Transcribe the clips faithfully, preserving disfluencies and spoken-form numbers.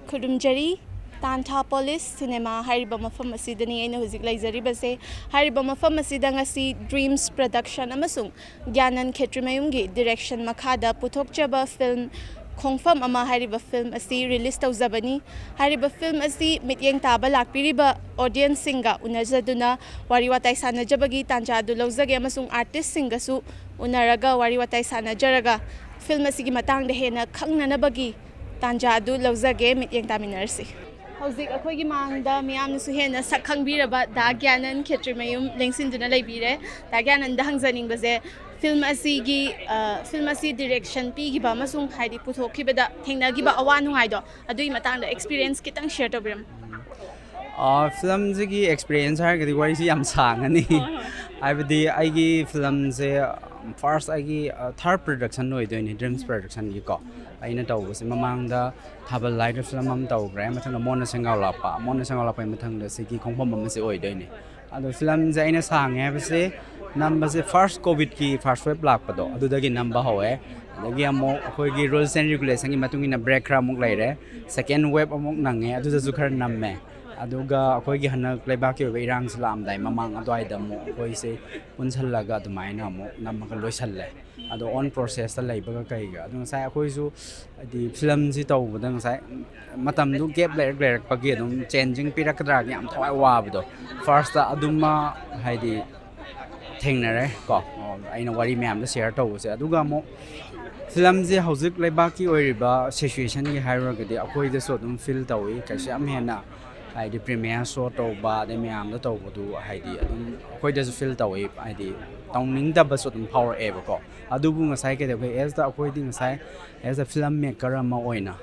ꯈꯨꯔꯨꯝꯖꯔꯤ꯫ ꯇꯥꯟꯊꯥ polish cinema ꯍꯥꯏꯔꯤꯕ ꯃꯐꯝ ꯑꯁꯤꯗꯅꯤ ꯑꯩꯅ ꯍꯧꯖꯤꯛ ꯂꯩꯖꯔꯤꯕꯁꯦ꯫ ꯍꯥꯏꯔꯤꯕ ꯃꯐꯝ ꯑꯁꯤꯗ ꯉꯁꯤ ꯗ꯭ꯔꯤꯝꯁ ꯄ꯭ꯔꯗꯛꯁꯟ ꯑꯃꯁꯨꯡ ꯒ꯭ꯌꯥꯅꯟ ꯈꯦꯇ꯭ꯔꯤꯃꯌꯨꯝꯒꯤ ꯗꯤꯔꯦꯛꯁꯟ ꯃꯈꯥꯗ ꯄꯨꯊꯣꯛꯆꯕ ꯐꯤꯂꯝ ꯈꯣꯡꯐꯝ ꯑꯃ ꯍꯥꯏꯔꯤꯕ ꯐꯤꯂꯝ ꯑꯁꯤ ꯔꯤꯂꯤꯁ ꯇꯧꯖꯕꯅꯤ꯫ ꯍꯥꯏꯔꯤꯕ ꯐꯤꯂꯝ ꯑꯁꯤ ꯃꯤꯠꯌꯦꯡ ꯇꯥꯕ ꯂꯥꯛꯄꯤꯔꯤꯕ ꯑꯣꯗꯤꯌꯟꯁꯁꯤꯡꯒ ꯎꯅꯖꯗꯨꯅ ꯋꯥꯔꯤ ꯋꯥꯇꯥꯏ ꯁꯥꯟꯅꯖꯕꯒꯤ ꯇꯥꯟꯖꯥ ꯑꯗꯨ ꯂꯧꯖꯒꯦ ꯑꯃꯁꯨꯡ ꯑꯥꯔꯇꯤꯁꯁꯤꯡꯒꯁꯨ ꯎꯅꯔꯒ ꯋꯥꯔꯤ ꯋꯥꯇꯥꯏ ꯁꯥꯟꯅꯖꯔꯒ ꯐꯤꯂꯝ ꯑꯁꯤꯒꯤ ꯃꯇꯥꯡꯗ ꯍꯦꯟꯅ ꯈꯪꯅꯅꯕꯒꯤ ꯇꯥꯟꯖꯥ ꯑꯗꯨ ꯂꯧꯖꯒꯦ꯫ ꯃꯤꯠꯌꯦꯡ ꯇꯥꯃꯤꯟꯅꯔꯁꯤ꯫ ꯍꯧꯖꯤꯛ ꯑꯩꯈꯣꯏꯒꯤ ꯃꯥꯡꯗ ꯃꯤꯌꯥꯝꯅꯁꯨ ꯍꯦꯟꯅ ꯁꯛ ꯈꯪꯕꯤꯔꯕ ꯗꯥ ꯒ꯭ꯌꯥꯅꯟ ꯈꯦꯇ꯭ꯔꯤꯃꯌꯨꯝ ꯂꯦꯡꯁꯤꯟꯗꯨꯅ ꯂꯩꯕꯤꯔꯦ꯫ ꯗꯥ ꯒ꯭ꯌꯥꯅꯟꯗ ꯍꯪꯖꯅꯤꯡꯕꯁꯦ, ꯐꯤꯂꯝ ꯑꯁꯤꯒꯤ, ꯑ, ꯐꯤꯂꯝ ꯑꯁꯤ ꯗꯤꯔꯦꯛꯁꯟ ꯄꯤꯈꯤꯕ ꯑꯃꯁꯨꯡ ꯍꯥꯏꯗꯤ ꯄꯨꯊꯣꯛꯈꯤꯕꯗ ꯊꯦꯡꯅꯈꯤꯕ ꯑꯋꯥ ꯅꯨꯡꯉꯥꯏꯗꯣ, ꯑꯗꯨꯒꯤ ꯃꯇꯥꯡꯗ ꯑꯦꯛꯁꯄꯤꯔꯤꯌꯦꯟꯁ ꯈꯤꯇꯪ ꯁꯤꯌꯔ ꯇꯧꯕꯤꯔꯝꯃꯨ꯫ ꯑ, ꯐꯤꯂꯝꯁꯤꯒꯤ ꯑꯦꯛꯁꯄꯤꯔꯤꯌꯦꯟꯁ ꯍꯥꯏꯔꯒꯗꯤ ꯋꯥꯔꯤꯁꯤ ꯌꯥꯝ ꯁꯥꯡꯉꯅꯤ꯫ ꯍꯥꯏꯕꯗꯤ ꯑꯩꯒꯤ ꯐꯤꯂꯝꯁꯦ ꯐꯥꯔꯁ ꯑꯩꯒꯤ ꯊꯥꯔꯠ ꯄ꯭ꯔꯗꯛꯁꯟ ꯑꯣꯏꯗꯣꯏꯅꯦ, ꯗ꯭ꯔꯤꯝꯁ ꯄ꯭ꯔꯗꯛꯁꯟꯒꯤꯀꯣ꯫ ꯑꯩꯅ ꯇꯧꯕꯁꯦ ꯃꯃꯥꯡꯗ ꯊꯥꯕꯜ ꯍꯥꯏꯕ ꯐꯤꯂꯝ ꯑꯃ ꯇꯧꯈ꯭ꯔꯦ, ꯃꯊꯪꯗ ꯃꯣꯟꯅ ꯁꯦꯡꯒꯥꯎ ꯂꯥꯛꯄ, ꯃꯣꯟꯅ ꯁꯦꯡꯒꯥꯎ ꯂꯥꯛꯄꯒꯤ ꯃꯊꯪꯗ ꯁꯤꯒꯤ ꯈꯣꯡꯐꯝ ꯑꯃꯁꯦ ꯑꯣꯏꯗꯣꯏꯅꯦ꯫ ꯑꯗꯣ ꯐꯤꯂꯝꯁꯦ ꯑꯩꯅ ꯁꯥꯡꯉꯦ ꯍꯥꯏꯕꯁꯦ, ꯅꯝꯕꯁꯦ ꯐꯥꯔꯁ ꯀꯣꯚꯤꯗꯀꯤ ꯐꯥꯔꯁ ꯋꯦꯕ ꯂꯥꯛꯄꯗꯣ ꯑꯗꯨꯗꯒꯤ ꯅꯝꯕ ꯍꯧꯋꯦ꯫ ꯑꯗꯒꯤ ꯑꯃꯨꯛ ꯑꯩꯈꯣꯏꯒꯤ ꯔꯨꯜꯁ ꯑꯦꯟ ꯔꯤꯒꯨꯂꯦꯁꯟꯒꯤ ꯃꯇꯨꯡ ꯏꯟꯅ ꯕ꯭ꯔꯦꯛ ꯈꯔ ꯑꯃꯨꯛ ꯂꯩꯔꯦ꯫ ꯁꯦꯀꯦꯟ ꯋꯦꯕ ꯑꯃꯨꯛ ꯅꯪꯉꯦ, ꯑꯗꯨꯗꯁꯨ ꯈꯔ ꯅꯝꯃꯦ꯫ ꯑꯗꯨꯒ ꯑꯩꯈꯣꯏꯒꯤ ꯍꯟꯗꯛ ꯂꯩꯕꯥꯛꯀꯤ ꯑꯣꯏꯕ ꯏꯔꯥꯡꯁꯤ ꯂꯥꯛꯑꯝꯗꯥꯏ ꯃꯃꯥꯡ ꯑꯗꯨꯋꯥꯏꯗ ꯑꯃꯨꯛ ꯑꯩꯈꯣꯏꯁꯦ ꯄꯨꯟꯁꯜꯂꯒ ꯑꯗꯨꯃꯥꯏꯅ ꯑꯃꯨꯛ ꯅꯝꯃꯒ ꯂꯣꯏꯁꯜꯂꯦ꯫ ꯑꯗꯣ ꯑꯣꯟ ꯄ꯭ꯔꯣꯁꯦꯁꯇ ꯂꯩꯕꯒ ꯀꯩꯒ꯫ ꯑꯗꯣ ꯉꯁꯥꯏ ꯑꯩꯈꯣꯏꯁꯨ ꯍꯥꯏꯗꯤ ꯐꯤꯂꯝꯁꯤ ꯇꯧꯕꯗ ꯉꯁꯥꯏ ꯃꯇꯝꯗꯨ ꯒꯦꯞ ꯂꯩꯔꯛ ꯂꯩꯔꯛꯄꯒꯤ ꯑꯗꯨꯝ ꯆꯦꯟꯖꯤꯡ ꯄꯤꯔꯛꯀꯗ꯭ꯔꯥ ꯌꯥꯝ ꯊꯋꯥꯏ ꯋꯥꯕꯗꯣ꯫ ꯐꯥꯔꯁꯇ ꯑꯗꯨꯃ ꯍꯥꯏꯗꯤ ꯊꯦꯡꯅꯔꯦ ꯀꯣ, ꯑꯩꯅ ꯋꯥꯔꯤ ꯃꯌꯥꯝꯗ ꯁꯤꯌꯔ ꯇꯧꯕꯁꯦ꯫ ꯑꯗꯨꯒ ꯑꯃꯨꯛ ꯐꯤꯂꯝꯁꯦ ꯍꯧꯖꯤꯛ ꯂꯩꯕꯥꯛꯀꯤ ꯑꯣꯏꯔꯤꯕ ꯁꯤꯆꯨꯋꯦꯁꯟꯒꯤ ꯍꯥꯏꯔꯨꯔꯒꯗꯤ ꯑꯩꯈꯣꯏꯗꯁꯨ ꯑꯗꯨꯝ ꯐꯤꯜ ꯇꯧꯏ꯫ ꯀꯩꯁꯨ ꯌꯥꯝ ꯍꯦꯟꯅ ꯍꯥꯏꯗꯤ ꯄ꯭ꯔꯤꯃꯤꯌꯔ ꯁꯣ ꯇꯧꯕ ꯑꯗꯩ ꯃꯌꯥꯝꯗ ꯇꯧꯕꯗꯨ ꯍꯥꯏꯗꯤ ꯑꯗꯨꯝ ꯑꯩꯈꯣꯏꯗꯁꯨ ꯐꯤꯜ ꯇꯧꯏ, ꯍꯥꯏꯗꯤ ꯇꯧꯅꯤꯡꯗꯕꯁꯨ ꯑꯗꯨꯝ ꯐꯥꯎꯔꯛꯑꯦꯕꯀꯣ꯫ ꯑꯗꯨꯕꯨ ꯉꯁꯥꯏ ꯀꯩꯗꯧꯒꯦ, ꯑꯦꯁ ꯗ ꯑꯩꯈꯣꯏꯗꯤ ꯉꯁꯥꯏ ꯑꯦꯁ ꯑ ꯐꯤꯂꯝ ꯃꯦꯀꯔ ꯑꯃ ꯑꯣꯏꯅ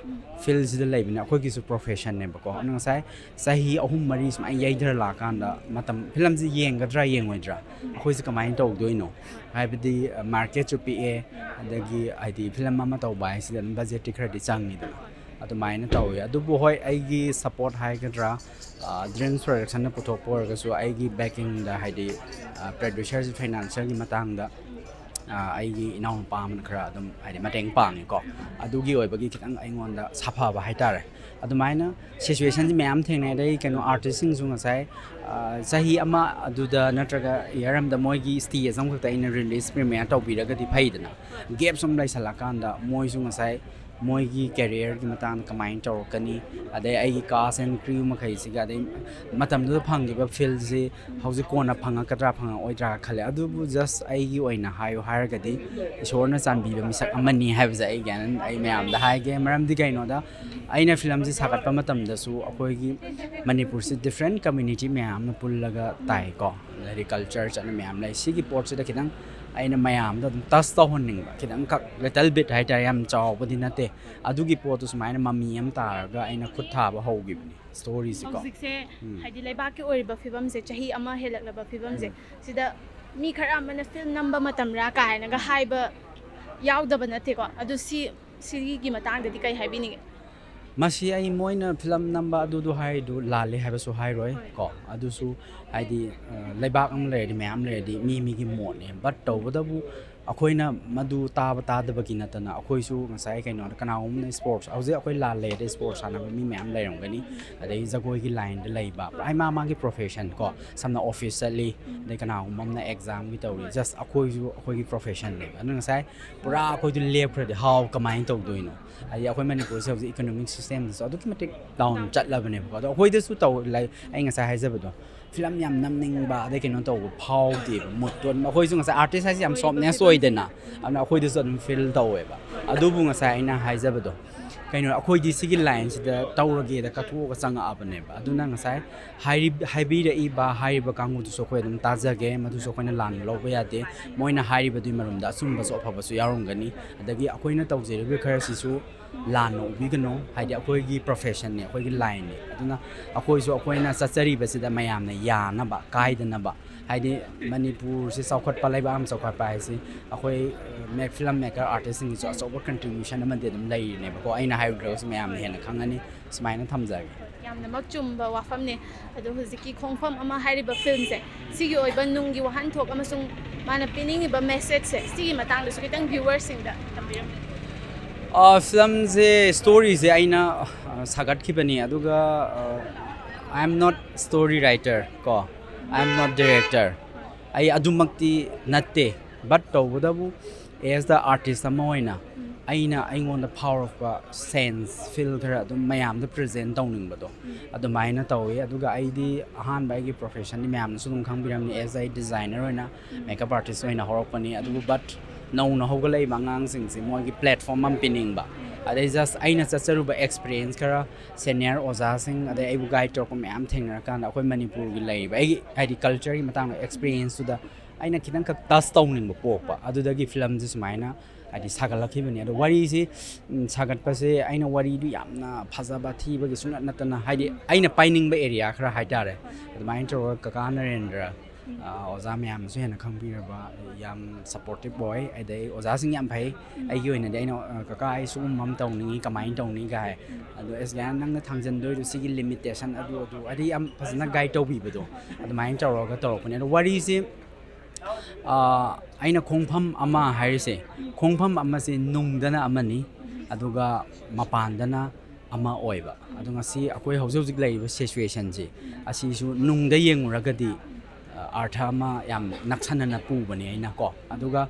ꯐꯤꯜꯁꯤꯗ ꯂꯩꯕꯅꯤꯅ ꯑꯩꯈꯣꯏꯒꯤꯁꯨ ꯄ꯭ꯔꯣꯐꯦꯁꯟꯅꯦꯕꯀꯣ꯫ ꯑꯗꯨ ꯉꯁꯥꯏ ꯆꯍꯤ ꯑꯍꯨꯝ ꯃꯔꯤ ꯁꯨꯃꯥꯏꯅ ꯌꯩꯊꯔ ꯂꯥꯛꯑꯀꯥꯟꯗ ꯃꯇꯝ ꯐꯤꯂꯝꯁꯤ ꯌꯦꯡꯒꯗ꯭ꯔꯥ ꯌꯦꯡꯉꯣꯏꯗ꯭ꯔꯥ, ꯑꯩꯈꯣꯏꯁꯦ ꯀꯃꯥꯏꯅ ꯇꯧꯗꯣꯏꯅꯣ? ꯍꯥꯏꯕꯗꯤ ꯃꯥꯔꯀꯦꯠꯁꯨ ꯄꯤꯛꯑꯦ, ꯑꯗꯒꯤ ꯍꯥꯏꯗꯤ ꯐꯤꯂꯝ ꯑꯃ ꯇꯧꯕ ꯍꯥꯏꯁꯤꯗꯤ ꯑꯗꯨꯝ ꯕꯖꯦꯠꯇꯤ ꯈꯔꯗꯤ ꯆꯪꯉꯤꯗꯅ꯫ ꯑꯗꯨꯃꯥꯏꯅ ꯇꯧꯋꯤ꯫ ꯑꯗꯨꯕꯨ ꯍꯣꯏ, ꯑꯩꯒꯤ ꯁꯞꯄꯣꯔꯠ ꯍꯥꯏꯒꯗ꯭ꯔꯥ, ꯗ꯭ꯔꯤꯝꯁ ꯄ꯭ꯔꯗꯛꯁꯟꯅ ꯄꯨꯊꯣꯛꯄ ꯑꯣꯏꯔꯒꯁꯨ ꯑꯩꯒꯤ ꯕꯦꯀꯤꯡꯗ ꯍꯥꯏꯗꯤ ꯄ꯭ꯔꯗ꯭ꯌꯨꯁꯔꯁꯤ ꯐꯥꯏꯅꯥꯟꯁꯤꯌꯦꯜꯒꯤ ꯃꯇꯥꯡꯗ ꯑꯩꯒꯤ ꯏꯅꯥꯎꯅꯨꯄꯥ ꯑꯃꯅ ꯈꯔ ꯑꯗꯨꯝ ꯍꯥꯏꯗꯤ ꯃꯇꯦꯡ ꯄꯥꯡꯉꯦꯀꯣ꯫ ꯑꯗꯨꯒꯤ ꯑꯣꯏꯕꯒꯤ ꯈꯤꯇꯪ ꯑꯩꯉꯣꯟꯗ ꯁꯥꯐꯕ ꯍꯥꯏꯇꯥꯔꯦ꯫ ꯑꯗꯨꯃꯥꯏꯅ ꯁꯤꯆꯨꯋꯦꯁꯟꯁꯤ ꯃꯌꯥꯝ ꯊꯦꯡꯅꯩ꯫ ꯑꯗꯩ ꯀꯩꯅꯣ ꯑꯥꯔꯇꯤꯁꯁꯤꯡꯁꯨ ꯉꯁꯥꯏ ꯆꯍꯤ ꯑꯃ ꯑꯗꯨꯗ ꯅꯠꯇ꯭ꯔꯒ ꯏꯌꯥꯔ ꯑꯃꯗ ꯃꯣꯏꯒꯤ ꯁ꯭ꯇꯦꯖ ꯑꯃꯈꯛꯇ ꯑꯩꯅ ꯔꯤꯂꯤꯁ ꯄ꯭ꯔꯤꯃꯤꯌꯔ ꯇꯧꯕꯤꯔꯒꯗꯤ ꯐꯩꯗꯅ꯫ ꯒꯦꯞ ꯁꯨꯝ ꯂꯩꯁꯜꯂꯛꯀꯥꯟꯗ ꯃꯣꯏꯁꯨ ꯉꯁꯥꯏ ꯃꯣꯏꯒꯤ ꯀꯦꯔꯤꯌꯔꯒꯤ ꯃꯇꯥꯡꯗ ꯀꯃꯥꯏꯅ ꯇꯧꯔꯛꯀꯅꯤ, ꯑꯗꯩ ꯑꯩꯒꯤ ꯀꯥꯁ ꯑꯦꯟ ꯀ꯭ꯔꯤꯌꯨ ꯃꯈꯩꯁꯤꯒ, ꯑꯗꯩ ꯃꯇꯝꯗꯨꯗ ꯐꯪꯈꯤꯕ ꯐꯤꯜꯁꯤ ꯍꯧꯖꯤꯛ ꯀꯣꯟꯅ ꯐꯪꯉꯛꯀꯗ꯭ꯔꯥ ꯐꯪꯉꯛꯑꯣꯏꯗ꯭ꯔꯥ ꯈꯜꯂꯦ꯫ ꯑꯗꯨꯕꯨ ꯖꯁ ꯑꯩꯒꯤ ꯑꯣꯏꯅ ꯍꯥꯏꯌꯨ ꯍꯥꯏꯔꯒꯗꯤ ꯏꯁꯣꯔꯅ ꯆꯥꯟꯕꯤꯕ ꯃꯤꯁꯛ ꯑꯃꯅꯤ ꯍꯥꯏꯕꯁꯦ ꯑꯩ ꯒ꯭ꯌꯥꯟ ꯑꯩ ꯃꯌꯥꯝꯗ ꯍꯥꯏꯒꯦ꯫ ꯃꯔꯝꯗꯤ ꯀꯩꯅꯣꯗ ꯑꯩꯅ ꯐꯤꯂꯝꯁꯤ ꯁꯥꯒꯠꯄ ꯃꯇꯝꯗꯁꯨ ꯑꯩꯈꯣꯏꯒꯤ ꯃꯅꯤꯄꯨꯔꯁꯤ ꯗꯤꯐ꯭ꯔꯦꯟ ꯀꯝꯃ꯭ꯌꯨꯅꯤꯇꯤ ꯃꯌꯥꯝꯅ ꯄꯨꯜꯂꯒ ꯇꯥꯏꯀꯣ꯫ ꯍꯥꯏꯗꯤ ꯀꯜꯆꯔ ꯆꯠꯅ ꯃꯌꯥꯝ ꯂꯩ꯫ ꯁꯤꯒꯤ ꯄꯣꯠꯁꯤꯗ ꯈꯤꯇꯪ ꯑꯩꯅ ꯃꯌꯥꯝꯗ ꯑꯗꯨꯝ ꯇꯁ ꯇꯧꯍꯟꯅꯤꯡꯕ, ꯈꯤꯇꯪꯈꯛ ꯂꯤꯇꯜ ꯕꯤꯠ ꯍꯥꯏꯇꯥꯔꯦ, ꯌꯥꯝ ꯆꯥꯎꯕꯗꯤ ꯅꯠꯇꯦ꯫ ꯑꯗꯨꯒꯤ ꯄꯣꯠꯇꯨ ꯁꯨꯃꯥꯏꯅ ꯃꯃꯤ ꯑꯃ ꯇꯥꯔꯒ ꯑꯩꯅ ꯈꯨꯠ ꯊꯥꯕ ꯍꯧꯈꯤꯕꯅꯤ ꯁ꯭ꯇꯣꯔꯤꯁꯤꯀꯣ꯫ ꯍꯧꯖꯤꯛꯁꯦ ꯎꯝ꯫ ꯍꯥꯏꯗꯤ ꯂꯩꯕꯥꯛꯀꯤ ꯑꯣꯏꯔꯤꯕ ꯐꯤꯕꯝꯁꯦ ꯆꯍꯤ ꯑꯃ ꯍꯦꯜꯂꯛꯂꯕ ꯐꯤꯕꯝꯁꯦ ꯎꯝ꯫ ꯁꯤꯗ ꯃꯤ ꯈꯔ ꯑꯃꯅ ꯐꯤꯜꯝ ꯅꯝꯕ ꯃꯇꯝꯔꯥ ꯀꯥꯏꯅꯒ ꯍꯥꯏꯕ ꯌꯥꯎꯗꯕ ꯅꯠꯇꯦꯀꯣ꯫ ꯑꯗꯨ ꯁꯤ ꯁꯤꯒꯤ ꯃꯇꯥꯡꯗꯗꯤ ꯀꯩ ꯍꯥꯏꯕꯤꯅꯤꯡꯉꯦ? ꯃꯁꯤ ꯑꯩ ꯃꯣꯏꯅ ꯐꯤꯂꯝ ꯅꯝꯕ ꯑꯗꯨꯗꯨ ꯍꯥꯏꯗꯨ ꯂꯥꯜꯂꯦ ꯍꯥꯏꯕꯁꯨ ꯍꯥꯏꯔꯣꯏ ꯍꯣꯏ꯫ ꯀꯣ꯫ ꯑꯗꯨꯁꯨ ꯍꯥꯏꯗꯤ ꯑ, ꯂꯩꯕꯥꯛ ꯑꯃ ꯂꯩꯔꯗꯤ ꯃꯌꯥꯝ ꯂꯩꯔꯗꯤ ꯃꯤ ꯃꯤꯒꯤ ꯃꯣꯠꯅꯦ꯫ ꯕꯠ ꯇꯧꯕꯇꯕꯨ ꯑꯩꯈꯣꯏꯅ ꯃꯗꯨ ꯇꯥꯕ ꯇꯥꯗꯕꯒꯤ ꯅꯠꯇꯅ ꯑꯩꯈꯣꯏꯁꯨ ꯉꯁꯥꯏ ꯀꯩꯅꯣꯗ ꯀꯅꯥꯒꯨꯝꯕꯅ ꯁ꯭ꯄꯣꯔꯠꯁ, ꯍꯧꯖꯤꯛ ꯑꯩꯈꯣꯏ ꯂꯥꯜ ꯂꯩꯔꯗꯤ ꯁ꯭ꯄꯣꯔꯠꯁ ꯁꯥꯟꯅꯕ ꯃꯤ ꯃꯌꯥꯝ ꯂꯩꯔꯝꯒꯅꯤ, ꯑꯗꯩ ꯖꯒꯣꯏꯒꯤ ꯂꯥꯏꯟꯗ ꯂꯩꯕ, ꯄꯨꯔꯥ ꯃꯥ ꯃꯥꯒꯤ ꯄ꯭ꯔꯣꯐꯦꯁꯟ ꯀꯣ꯫ ꯁꯝꯅ ꯑꯣꯐꯤꯁ ꯆꯠꯂꯤ, ꯑꯗꯩ ꯀꯅꯥꯒꯨꯝꯕ ꯑꯃꯅ ꯑꯦꯛꯖꯥꯝꯒꯤ ꯇꯧꯔꯤ, ꯖꯁ ꯑꯩꯈꯣꯏꯁꯨ ꯑꯩꯈꯣꯏꯒꯤ ꯄ꯭ꯔꯣꯐꯦꯁꯟꯅꯦꯕ꯫ ꯑꯗꯨꯅ ꯉꯁꯥꯏ ꯄꯨꯔꯥ ꯑꯩꯈꯣꯏꯗꯨ ꯂꯦꯞꯈ꯭ꯔꯗꯤ ꯍꯥꯎ ꯀꯃꯥꯏꯅ ꯇꯧꯗꯣꯏꯅꯣ? ꯍꯥꯏꯗꯤ ꯑꯩꯈꯣꯏ ꯃꯅꯤꯄꯨꯔꯁꯦ ꯍꯧꯖꯤꯛ ꯏꯀꯣꯅꯣꯃꯤꯛ ꯁꯤꯁꯇꯦꯝꯗꯁꯨ ꯑꯗꯨꯛꯀꯤ ꯃꯇꯤꯛ ꯗꯥꯎꯟ ꯆꯠꯂꯕꯅꯦꯕꯀꯣ꯫ ꯑꯗꯣ ꯑꯩꯈꯣꯏꯗꯁꯨ ꯇꯧ ꯂꯩ꯫ ꯑꯩ ꯉꯁꯥꯏ ꯍꯥꯏꯖꯕꯗꯣ, ꯐꯤꯂꯝ ꯌꯥꯝ ꯅꯝꯅꯤꯡꯕ ꯑꯗꯩ ꯀꯩꯅꯣ ꯇꯧꯕ ꯐꯥꯎꯗꯦꯕ, ꯃꯨꯠꯇꯣ ꯑꯩꯈꯣꯏꯁꯨ ꯉꯁꯥꯏ ꯑꯥꯔꯇꯤꯁ ꯍꯥꯏꯁꯦ ꯌꯥꯝ ꯁꯣꯐꯅꯦꯁ ꯑꯣꯏꯗꯅ, ꯑꯗꯨꯅ ꯑꯩꯈꯣꯏꯗꯁꯨ ꯑꯗꯨꯝ ꯐꯤꯜ ꯇꯧꯋꯦꯕ꯫ ꯑꯗꯨꯕꯨ ꯉꯁꯥꯏ ꯑꯩꯅ ꯍꯥꯏꯖꯕꯗꯣ, ꯀꯩꯅꯣ, ꯑꯩꯈꯣꯏꯗꯤ ꯁꯤꯒꯤ ꯂꯥꯏꯟꯁꯤꯗ ꯇꯧꯔꯒꯦꯗ ꯀꯠꯊꯣꯛꯑꯒ ꯆꯪꯉꯛꯑꯕꯅꯦꯕ꯫ ꯑꯗꯨꯅ ꯉꯁꯥꯏ ꯍꯥꯏꯔꯤ-, ꯍꯥꯏꯕꯤꯔꯛꯏꯕ ꯍꯥꯏꯔꯤꯕ ꯀꯥꯡꯕꯨꯗꯨꯁꯨ ꯑꯩꯈꯣꯏ ꯑꯗꯨꯝ ꯇꯥꯖꯒꯦ, ꯃꯗꯨꯁꯨ ꯑꯩꯈꯣꯏꯅ ꯂꯥꯟꯅ ꯂꯧꯕ ꯌꯥꯗꯦ꯫ ꯃꯣꯏꯅ ꯍꯥꯏꯔꯤꯕꯗꯨꯒꯤ ꯃꯔꯨꯝꯗ ꯑꯆꯨꯝꯕꯁꯨ ꯑꯐꯕꯁꯨ ꯌꯥꯎꯔꯝꯒꯅꯤ꯫ ꯑꯗꯒꯤ ꯑꯩꯈꯣꯏꯅ ꯇꯧꯖꯔꯤꯕ ꯈꯔꯁꯤꯁꯨ ꯂꯥꯟꯅ ꯎꯕꯤꯒꯅꯨ, ꯍꯥꯏꯗꯤ ꯑꯩꯈꯣꯏꯒꯤ ꯄ꯭ꯔꯣꯐꯦꯁꯟꯅꯦ, ꯑꯩꯈꯣꯏꯒꯤ ꯂꯥꯏꯟꯅꯦ꯫ ꯑꯗꯨꯅ ꯑꯩꯈꯣꯏꯁꯨ ꯑꯩꯈꯣꯏꯅ ꯆꯠꯆꯔꯤꯕꯁꯤꯗ ꯃꯌꯥꯝꯅ ꯌꯥꯅꯕ, ꯀꯥꯏꯗꯅꯕ, ꯍꯥꯏꯗꯤ ꯃꯅꯤꯄꯨꯔꯁꯤ ꯆꯥꯎꯈꯠꯄ, ꯂꯩꯕꯥꯛ ꯑꯃ ꯆꯥꯎꯈꯠꯄ ꯍꯥꯏꯁꯤ ꯑꯩꯈꯣꯏ ꯃꯦꯛ ꯐꯤꯂꯝ ꯃꯦꯀꯔ ꯑꯥꯔꯇꯤꯁꯁꯤꯡꯒꯤꯁꯨ ꯑꯆꯧꯕ ꯀꯟꯇ꯭ꯔꯤꯕ꯭ꯌꯨꯁꯟ ꯑꯃꯗꯤ ꯑꯗꯨꯝ ꯂꯩꯔꯤꯅꯦꯕꯀꯣ꯫ ꯑꯩꯅ ꯍꯥꯏꯔꯨꯗ꯭ꯔꯒꯁꯨ ꯃꯌꯥꯝꯅ ꯍꯦꯟꯅ ꯈꯪꯉꯅꯤ꯫ ꯁꯨꯃꯥꯏꯅ ꯊꯝꯖꯒꯦ꯫ ꯌꯥꯝꯅꯃꯛ ꯆꯨꯝꯕ ꯋꯥꯐꯝꯅꯦ꯫ ꯑꯗꯣ ꯍꯧꯖꯤꯛꯀꯤ ꯈꯣꯡꯐꯝ ꯑꯃ ꯍꯥꯏꯔꯤꯕ ꯐꯤꯂꯝꯁꯦ, ꯁꯤꯒꯤ ꯑꯣꯏꯕ ꯅꯨꯡꯒꯤ ꯋꯥꯍꯟꯊꯣꯛ ꯑꯃꯁꯨꯡ ꯃꯥꯅ ꯄꯤꯅꯤꯡꯉꯤꯕ ꯃꯦꯁꯦꯖꯁꯦ ꯁꯤꯒꯤ ꯃꯇꯥꯡꯗꯁꯨ ꯈꯤꯇꯪ ꯚ꯭ꯌꯨꯋꯔꯁꯤꯡꯗ ꯊꯝꯕꯤꯔꯝꯃꯨ꯫ ꯐꯤꯂꯝꯁꯦ ꯁ꯭ꯇꯣꯔꯤꯁꯦ ꯑꯩꯅ ꯑ, ꯁꯥꯒꯠꯈꯤꯕꯅꯤ, ꯑꯗꯨꯒ I am not story writer ꯀꯣ, I am not director, ꯑꯩ ꯑꯗꯨꯃꯛꯇꯤ ꯅꯠꯇꯦ꯫ But ꯇꯧꯕꯇꯕꯨ as the artist ꯑꯃ ꯑꯣꯏꯅ ꯑꯩꯅ ꯑꯩꯉꯣꯟꯗ ꯐꯥꯎꯔꯛꯄ ꯁꯦꯟꯁ ꯐꯤꯜ ꯈꯔ ꯑꯗꯨꯝ ꯃꯌꯥꯝꯗ ꯄ꯭ꯔꯖꯦꯟ ꯇꯧꯅꯤꯡꯕꯗꯣ ꯑꯗꯨꯃꯥꯏꯅ ꯇꯧꯋꯤ꯫ ꯑꯗꯨꯒ ꯑꯩꯗꯤ ꯑꯍꯥꯟꯕ ꯑꯩꯒꯤ ꯄ꯭ꯔꯣꯐꯦꯁꯟꯗꯤ ꯃꯌꯥꯝꯅꯁꯨ ꯑꯗꯨꯝ ꯈꯪꯕꯤꯔꯝꯅꯤ, as a designer ꯑꯣꯏꯅ ꯃꯦꯀꯞ ꯑꯥꯔꯇꯤꯁ ꯑꯣꯏꯅ ꯍꯧꯔꯛꯄꯅꯤ꯫ ꯑꯗꯨꯕꯨ but ꯅꯧꯅ ꯍꯧꯒꯠꯂꯛꯏꯕ ꯑꯉꯥꯡꯁꯤꯡꯁꯦ ꯃꯣꯏꯒꯤ ꯄ꯭ꯂꯦꯠꯐꯣꯝ ꯑꯃ ꯄꯤꯅꯤꯡꯕ, ꯑꯗꯩ ꯖꯁ ꯑꯩꯅ ꯆꯠꯆꯔꯨꯕ ꯑꯦꯛꯁꯄꯤꯔꯤꯌꯦꯟꯁ ꯈꯔ, ꯁꯦꯅꯤꯌꯔ ꯑꯣꯖꯥꯁꯤꯡ, ꯑꯗꯩ ꯑꯩꯕꯨ ꯒꯥꯏꯗ ꯇꯧꯔꯛꯄ ꯃꯌꯥꯝ ꯊꯦꯡꯅꯔꯀꯥꯟꯗ ꯑꯩꯈꯣꯏ ꯃꯅꯤꯄꯨꯔꯒꯤ ꯂꯩꯔꯤꯕ ꯑꯩꯒꯤ ꯍꯥꯏꯗꯤ ꯀꯜꯆꯔꯒꯤ ꯃꯇꯥꯡꯗ ꯑꯦꯛꯁꯄꯤꯔꯤꯌꯦꯟꯁꯇꯨꯗ ꯑꯩꯅ ꯈꯤꯇꯪꯈꯛ ꯇꯁ ꯇꯧꯅꯤꯡꯕ ꯄꯣꯛꯄ, ꯑꯗꯨꯗꯒꯤ ꯐꯤꯂꯝꯁꯦ ꯁꯨꯃꯥꯏꯅ ꯍꯥꯏꯗꯤ ꯁꯥꯒꯠꯂꯛꯈꯤꯕꯅꯤ꯫ ꯑꯗꯣ ꯋꯥꯔꯤꯁꯤ ꯎꯝ, ꯁꯥꯒꯠꯄꯁꯦ ꯑꯩꯅ ꯋꯥꯔꯤꯗꯨ ꯌꯥꯝꯅ ꯐꯖꯕ ꯊꯤꯕꯒꯤ ꯁꯨꯡꯅꯠ ꯅꯠꯇꯅ ꯍꯥꯏꯗꯤ ꯑꯩꯅ ꯄꯥꯏꯅꯤꯡꯕ ꯑꯦꯔꯤꯌꯥ ꯈꯔ ꯍꯥꯏꯇꯥꯔꯦ, ꯑꯗꯨꯃꯥꯏꯅ ꯇꯧꯔꯒ ꯀꯀꯥ ꯅꯔꯦꯟꯗ꯭ꯔ, ꯑ, ꯑꯣꯖꯥ ꯃꯌꯥꯝꯅꯁꯨ ꯍꯦꯟꯅ ꯈꯪꯕꯤꯔꯕ, ꯌꯥꯝ ꯁꯞꯄꯣꯔꯇꯤꯞ ꯑꯣꯏ꯫ ꯑꯗꯩ ꯑꯣꯖꯥꯁꯤꯡ ꯌꯥꯝ ꯐꯩ꯫ ꯑꯩꯒꯤ ꯑꯣꯏꯅꯗꯤ ꯑꯩꯅ ꯑ, "ꯀꯀꯥ, ꯑꯩ ꯁꯤꯒꯨꯝꯕ ꯑꯃ ꯇꯧꯅꯤꯡꯉꯤ, ꯀꯃꯥꯏꯅ ꯇꯧꯅꯤ?" ꯀꯥꯏ꯫ ꯑꯗꯣ ꯑꯦꯁ ꯒꯥꯏꯅ ꯅꯪꯅ ꯊꯥꯡꯖꯟꯗꯣꯏꯗꯣ ꯁꯤꯒꯤ ꯂꯤꯃꯤꯇꯦꯁꯟ ꯑꯗꯨ ꯑꯗꯨ ꯍꯥꯏꯗꯤ ꯌꯥꯝ ꯐꯖꯅ ꯒꯥꯏꯗ ꯇꯧꯕꯤꯕꯗꯣ ꯑꯗꯨꯃꯥꯏꯅ ꯇꯧꯔꯒ ꯇꯧꯔꯛꯄꯅꯦ꯫ ꯑꯗꯣ ꯋꯥꯔꯤꯁꯦ ꯑ, ꯑꯩꯅ ꯈꯣꯡꯐꯝ ꯑꯃ ꯍꯥꯏꯔꯤꯁꯦ, ꯈꯣꯡꯐꯝ ꯑꯃꯁꯦ ꯅꯨꯡꯗꯅ ꯑꯃꯅꯤ, ꯑꯗꯨꯒ ꯃꯄꯥꯟꯗꯅ ꯑꯃ ꯑꯣꯏꯕ꯫ ꯑꯗꯣ ꯉꯁꯤ ꯑꯩꯈꯣꯏ ꯍꯧꯖꯤꯛ ꯍꯧꯖꯤꯛ ꯂꯩꯔꯤꯕ ꯁꯤꯆꯨꯋꯦꯁꯟꯁꯤ ꯑꯁꯤꯁꯨ ꯅꯨꯡꯗ ꯌꯦꯡꯉꯨꯔꯒꯗꯤ ꯑ, ꯑꯥꯔꯊ ꯑꯃ ꯌꯥꯝ ꯅꯛꯁꯟꯅꯅ ꯄꯨꯕꯅꯦ ꯑꯩꯅ ꯀꯣ꯫ ꯑꯗꯨꯒ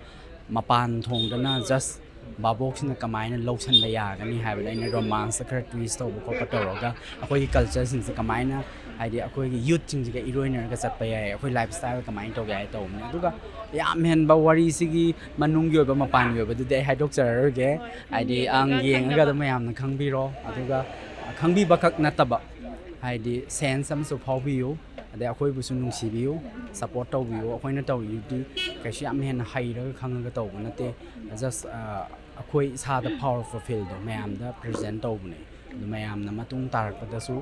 ꯃꯄꯥꯟ ꯊꯣꯡꯗꯅ ꯖꯁ ꯚꯥꯕꯣꯛꯁꯤꯅ ꯀꯃꯥꯏꯅ ꯂꯧꯁꯟꯕ ꯌꯥꯒꯅꯤ ꯍꯥꯏꯕꯗ ꯑꯩꯅ ꯔꯣꯃꯥꯟꯁꯇ ꯈꯔ ꯇ꯭ꯋꯤꯁ ꯇꯧꯕ ꯈꯣꯠꯄ ꯇꯧꯔꯒ ꯑꯩꯈꯣꯏꯒꯤ ꯀꯜꯆꯔꯁꯤꯡꯁꯦ ꯀꯃꯥꯏꯅ ꯍꯥꯏꯗꯤ ꯑꯩꯈꯣꯏꯒꯤ ꯌꯨꯠꯁꯤꯡꯁꯤꯒ ꯏꯔꯣꯏꯅꯔꯒ ꯆꯠꯄ ꯌꯥꯏ, ꯑꯩꯈꯣꯏ ꯂꯥꯏꯐ ꯁ꯭ꯇꯥꯏꯜ ꯀꯃꯥꯏꯅ ꯇꯧꯒꯦ ꯍꯥꯏ ꯇꯧꯕꯅꯦ꯫ ꯑꯗꯨꯒ ꯌꯥꯝ ꯍꯦꯟꯕ ꯋꯥꯔꯤꯁꯤꯒꯤ ꯃꯅꯨꯡꯒꯤ ꯑꯣꯏꯕ ꯃꯄꯥꯟꯒꯤ ꯑꯣꯏꯕꯗꯨꯗꯤ ꯑꯩ ꯍꯥꯏꯗꯣꯛꯆꯔꯔꯣꯏꯒꯦ, ꯍꯥꯏꯗꯤ ꯑꯪ ꯌꯦꯡꯉꯒ ꯑꯗꯨꯝ ꯃꯌꯥꯝꯅ ꯈꯪꯕꯤꯔꯣ꯫ ꯑꯗꯨꯒ ꯈꯪꯕꯤꯕꯈꯛ ꯅꯠꯇꯕ ꯍꯥꯏꯗꯤ ꯁꯦꯟꯁ ꯑꯃꯁꯨ ꯐꯥꯎꯕꯤꯌꯨ, ꯑꯗꯩ ꯑꯩꯈꯣꯏꯕꯨꯁꯨ ꯅꯨꯡꯁꯤꯕꯤꯌꯨ, ꯁꯞꯄꯣꯔꯠ ꯇꯧꯕꯤꯌꯨ꯫ ꯑꯩꯈꯣꯏꯅ ꯇꯧꯔꯤꯗꯨꯗꯤ ꯀꯩꯁꯨ ꯌꯥꯝ ꯍꯦꯟꯅ ꯍꯩꯔꯒ ꯈꯪꯉꯒ ꯇꯧꯕ ꯅꯠꯇꯦ, ꯖꯁ ꯑꯩꯈꯣꯏ ꯏꯁꯥꯗ ꯐꯥꯎꯔꯛꯄ ꯐꯤꯜꯗꯣ ꯃꯌꯥꯝꯗ ꯄ꯭ꯔꯖꯦꯟ ꯇꯧꯕꯅꯦ꯫ ꯑꯗꯨ ꯃꯌꯥꯝꯅ ꯃꯇꯨꯡ ꯇꯥꯔꯛꯄꯗꯁꯨ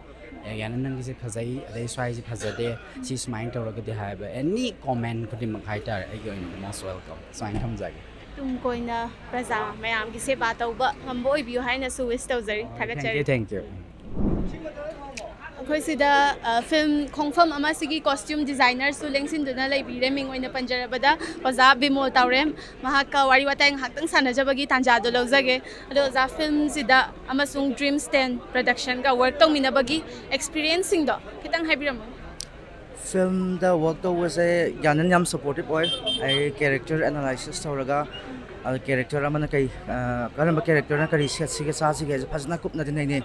"ꯑꯦ, ꯌꯥꯅ ꯅꯪꯒꯤꯁꯦ ꯐꯖꯩ, ꯑꯗꯩ ꯁ꯭ꯋꯥꯏꯁꯦ ꯐꯖꯗꯦ, ꯁꯤ ꯁꯨꯃꯥꯏꯅ ꯇꯧꯔꯒꯗꯤ" ꯍꯥꯏꯕ ꯑꯦꯅꯤ ꯀꯣꯃꯦꯟ ꯈꯨꯗꯤꯡꯃꯛ ꯍꯥꯏꯇꯥꯔꯦ, ꯑꯩꯒꯤ ꯑꯣꯏꯅ most welcome꯫ ꯁꯨꯃꯥꯏꯅ ꯊꯝꯖꯒꯦ꯫ ꯇꯨꯡ ꯀꯣꯏꯅ ꯄ꯭ꯔꯖꯥ ꯃꯌꯥꯝꯒꯤ ꯁꯦꯕꯥ ꯇꯧꯕ ꯉꯝꯕ ꯑꯣꯏꯕꯤꯌꯨ ꯍꯥꯏꯅꯁꯨ ꯋꯤꯁ ꯇꯧꯖꯔꯤ꯫ ꯊꯥꯒꯠꯆꯔꯤ꯫ Thank you, thank you. ꯑꯩꯈꯣꯏ ꯁꯤꯗ, ꯑ, ꯐꯤꯜꯝ ꯈꯣꯡꯐꯝ ꯑꯃꯁꯤꯒꯤ ꯀꯣꯁꯇ꯭ꯌꯨꯝ ꯗꯤꯖꯥꯏꯅꯔꯁꯨ ꯂꯦꯡꯁꯤꯟꯗꯨꯅ ꯂꯩꯕꯤꯔꯦ꯫ ꯃꯤꯡ ꯑꯣꯏꯅ ꯄꯟꯖꯔꯕꯗ ꯑꯣꯖꯥ ꯕꯤꯃꯣꯜ ꯇꯥꯎꯔꯦꯝ꯫ ꯃꯍꯥꯛꯀ ꯋꯥꯔꯤ ꯋꯥꯇꯥꯏ ꯉꯥꯏꯍꯥꯛꯇꯪ ꯁꯥꯟꯅꯖꯕꯒꯤ ꯇꯥꯟꯖꯥꯗꯣ ꯂꯧꯖꯒꯦ꯫ ꯑꯗꯣ ꯑꯣꯖꯥ, ꯐꯤꯜꯝꯁꯤꯗ ꯑꯃꯁꯨꯡ ꯗ꯭ꯔꯤꯝꯁ ꯇꯦꯟ ꯄ꯭ꯔꯗꯛꯁꯟꯒ ꯋꯔꯛ ꯇꯧꯃꯤꯟꯅꯕꯒꯤ ꯑꯦꯛꯁꯄꯤꯔꯤꯌꯦꯟꯁꯁꯤꯡꯗꯣ ꯈꯤꯇꯪ ꯍꯥꯏꯕꯤꯔꯝꯃꯨ꯫ ꯐꯤꯜꯝꯗ ꯋꯔꯛ ꯇꯧꯕꯁꯦ ꯌꯥꯅꯟ ꯌꯥꯝ ꯁꯄꯣꯔꯇꯤꯞ ꯑꯣꯏ꯫ ꯑꯩ ꯀꯦꯔꯦꯛꯇꯔ ꯑꯦꯅꯥꯂꯥꯏꯁꯤꯁ ꯇꯧꯔꯒ, ꯑꯗ ꯀꯦꯔꯦꯛꯇꯔ ꯑꯃꯅ ꯀꯩ, ꯑ, ꯀꯔꯝꯕ ꯀꯦꯔꯦꯛꯇꯔꯅ ꯀꯔꯤ ꯁꯦꯠꯁꯤꯒꯦ ꯆꯥꯁꯤꯒꯦ ꯍꯥꯏꯁꯦ ꯐꯖꯅ ꯀꯨꯞꯅꯗꯤ ꯅꯩꯅꯩ꯫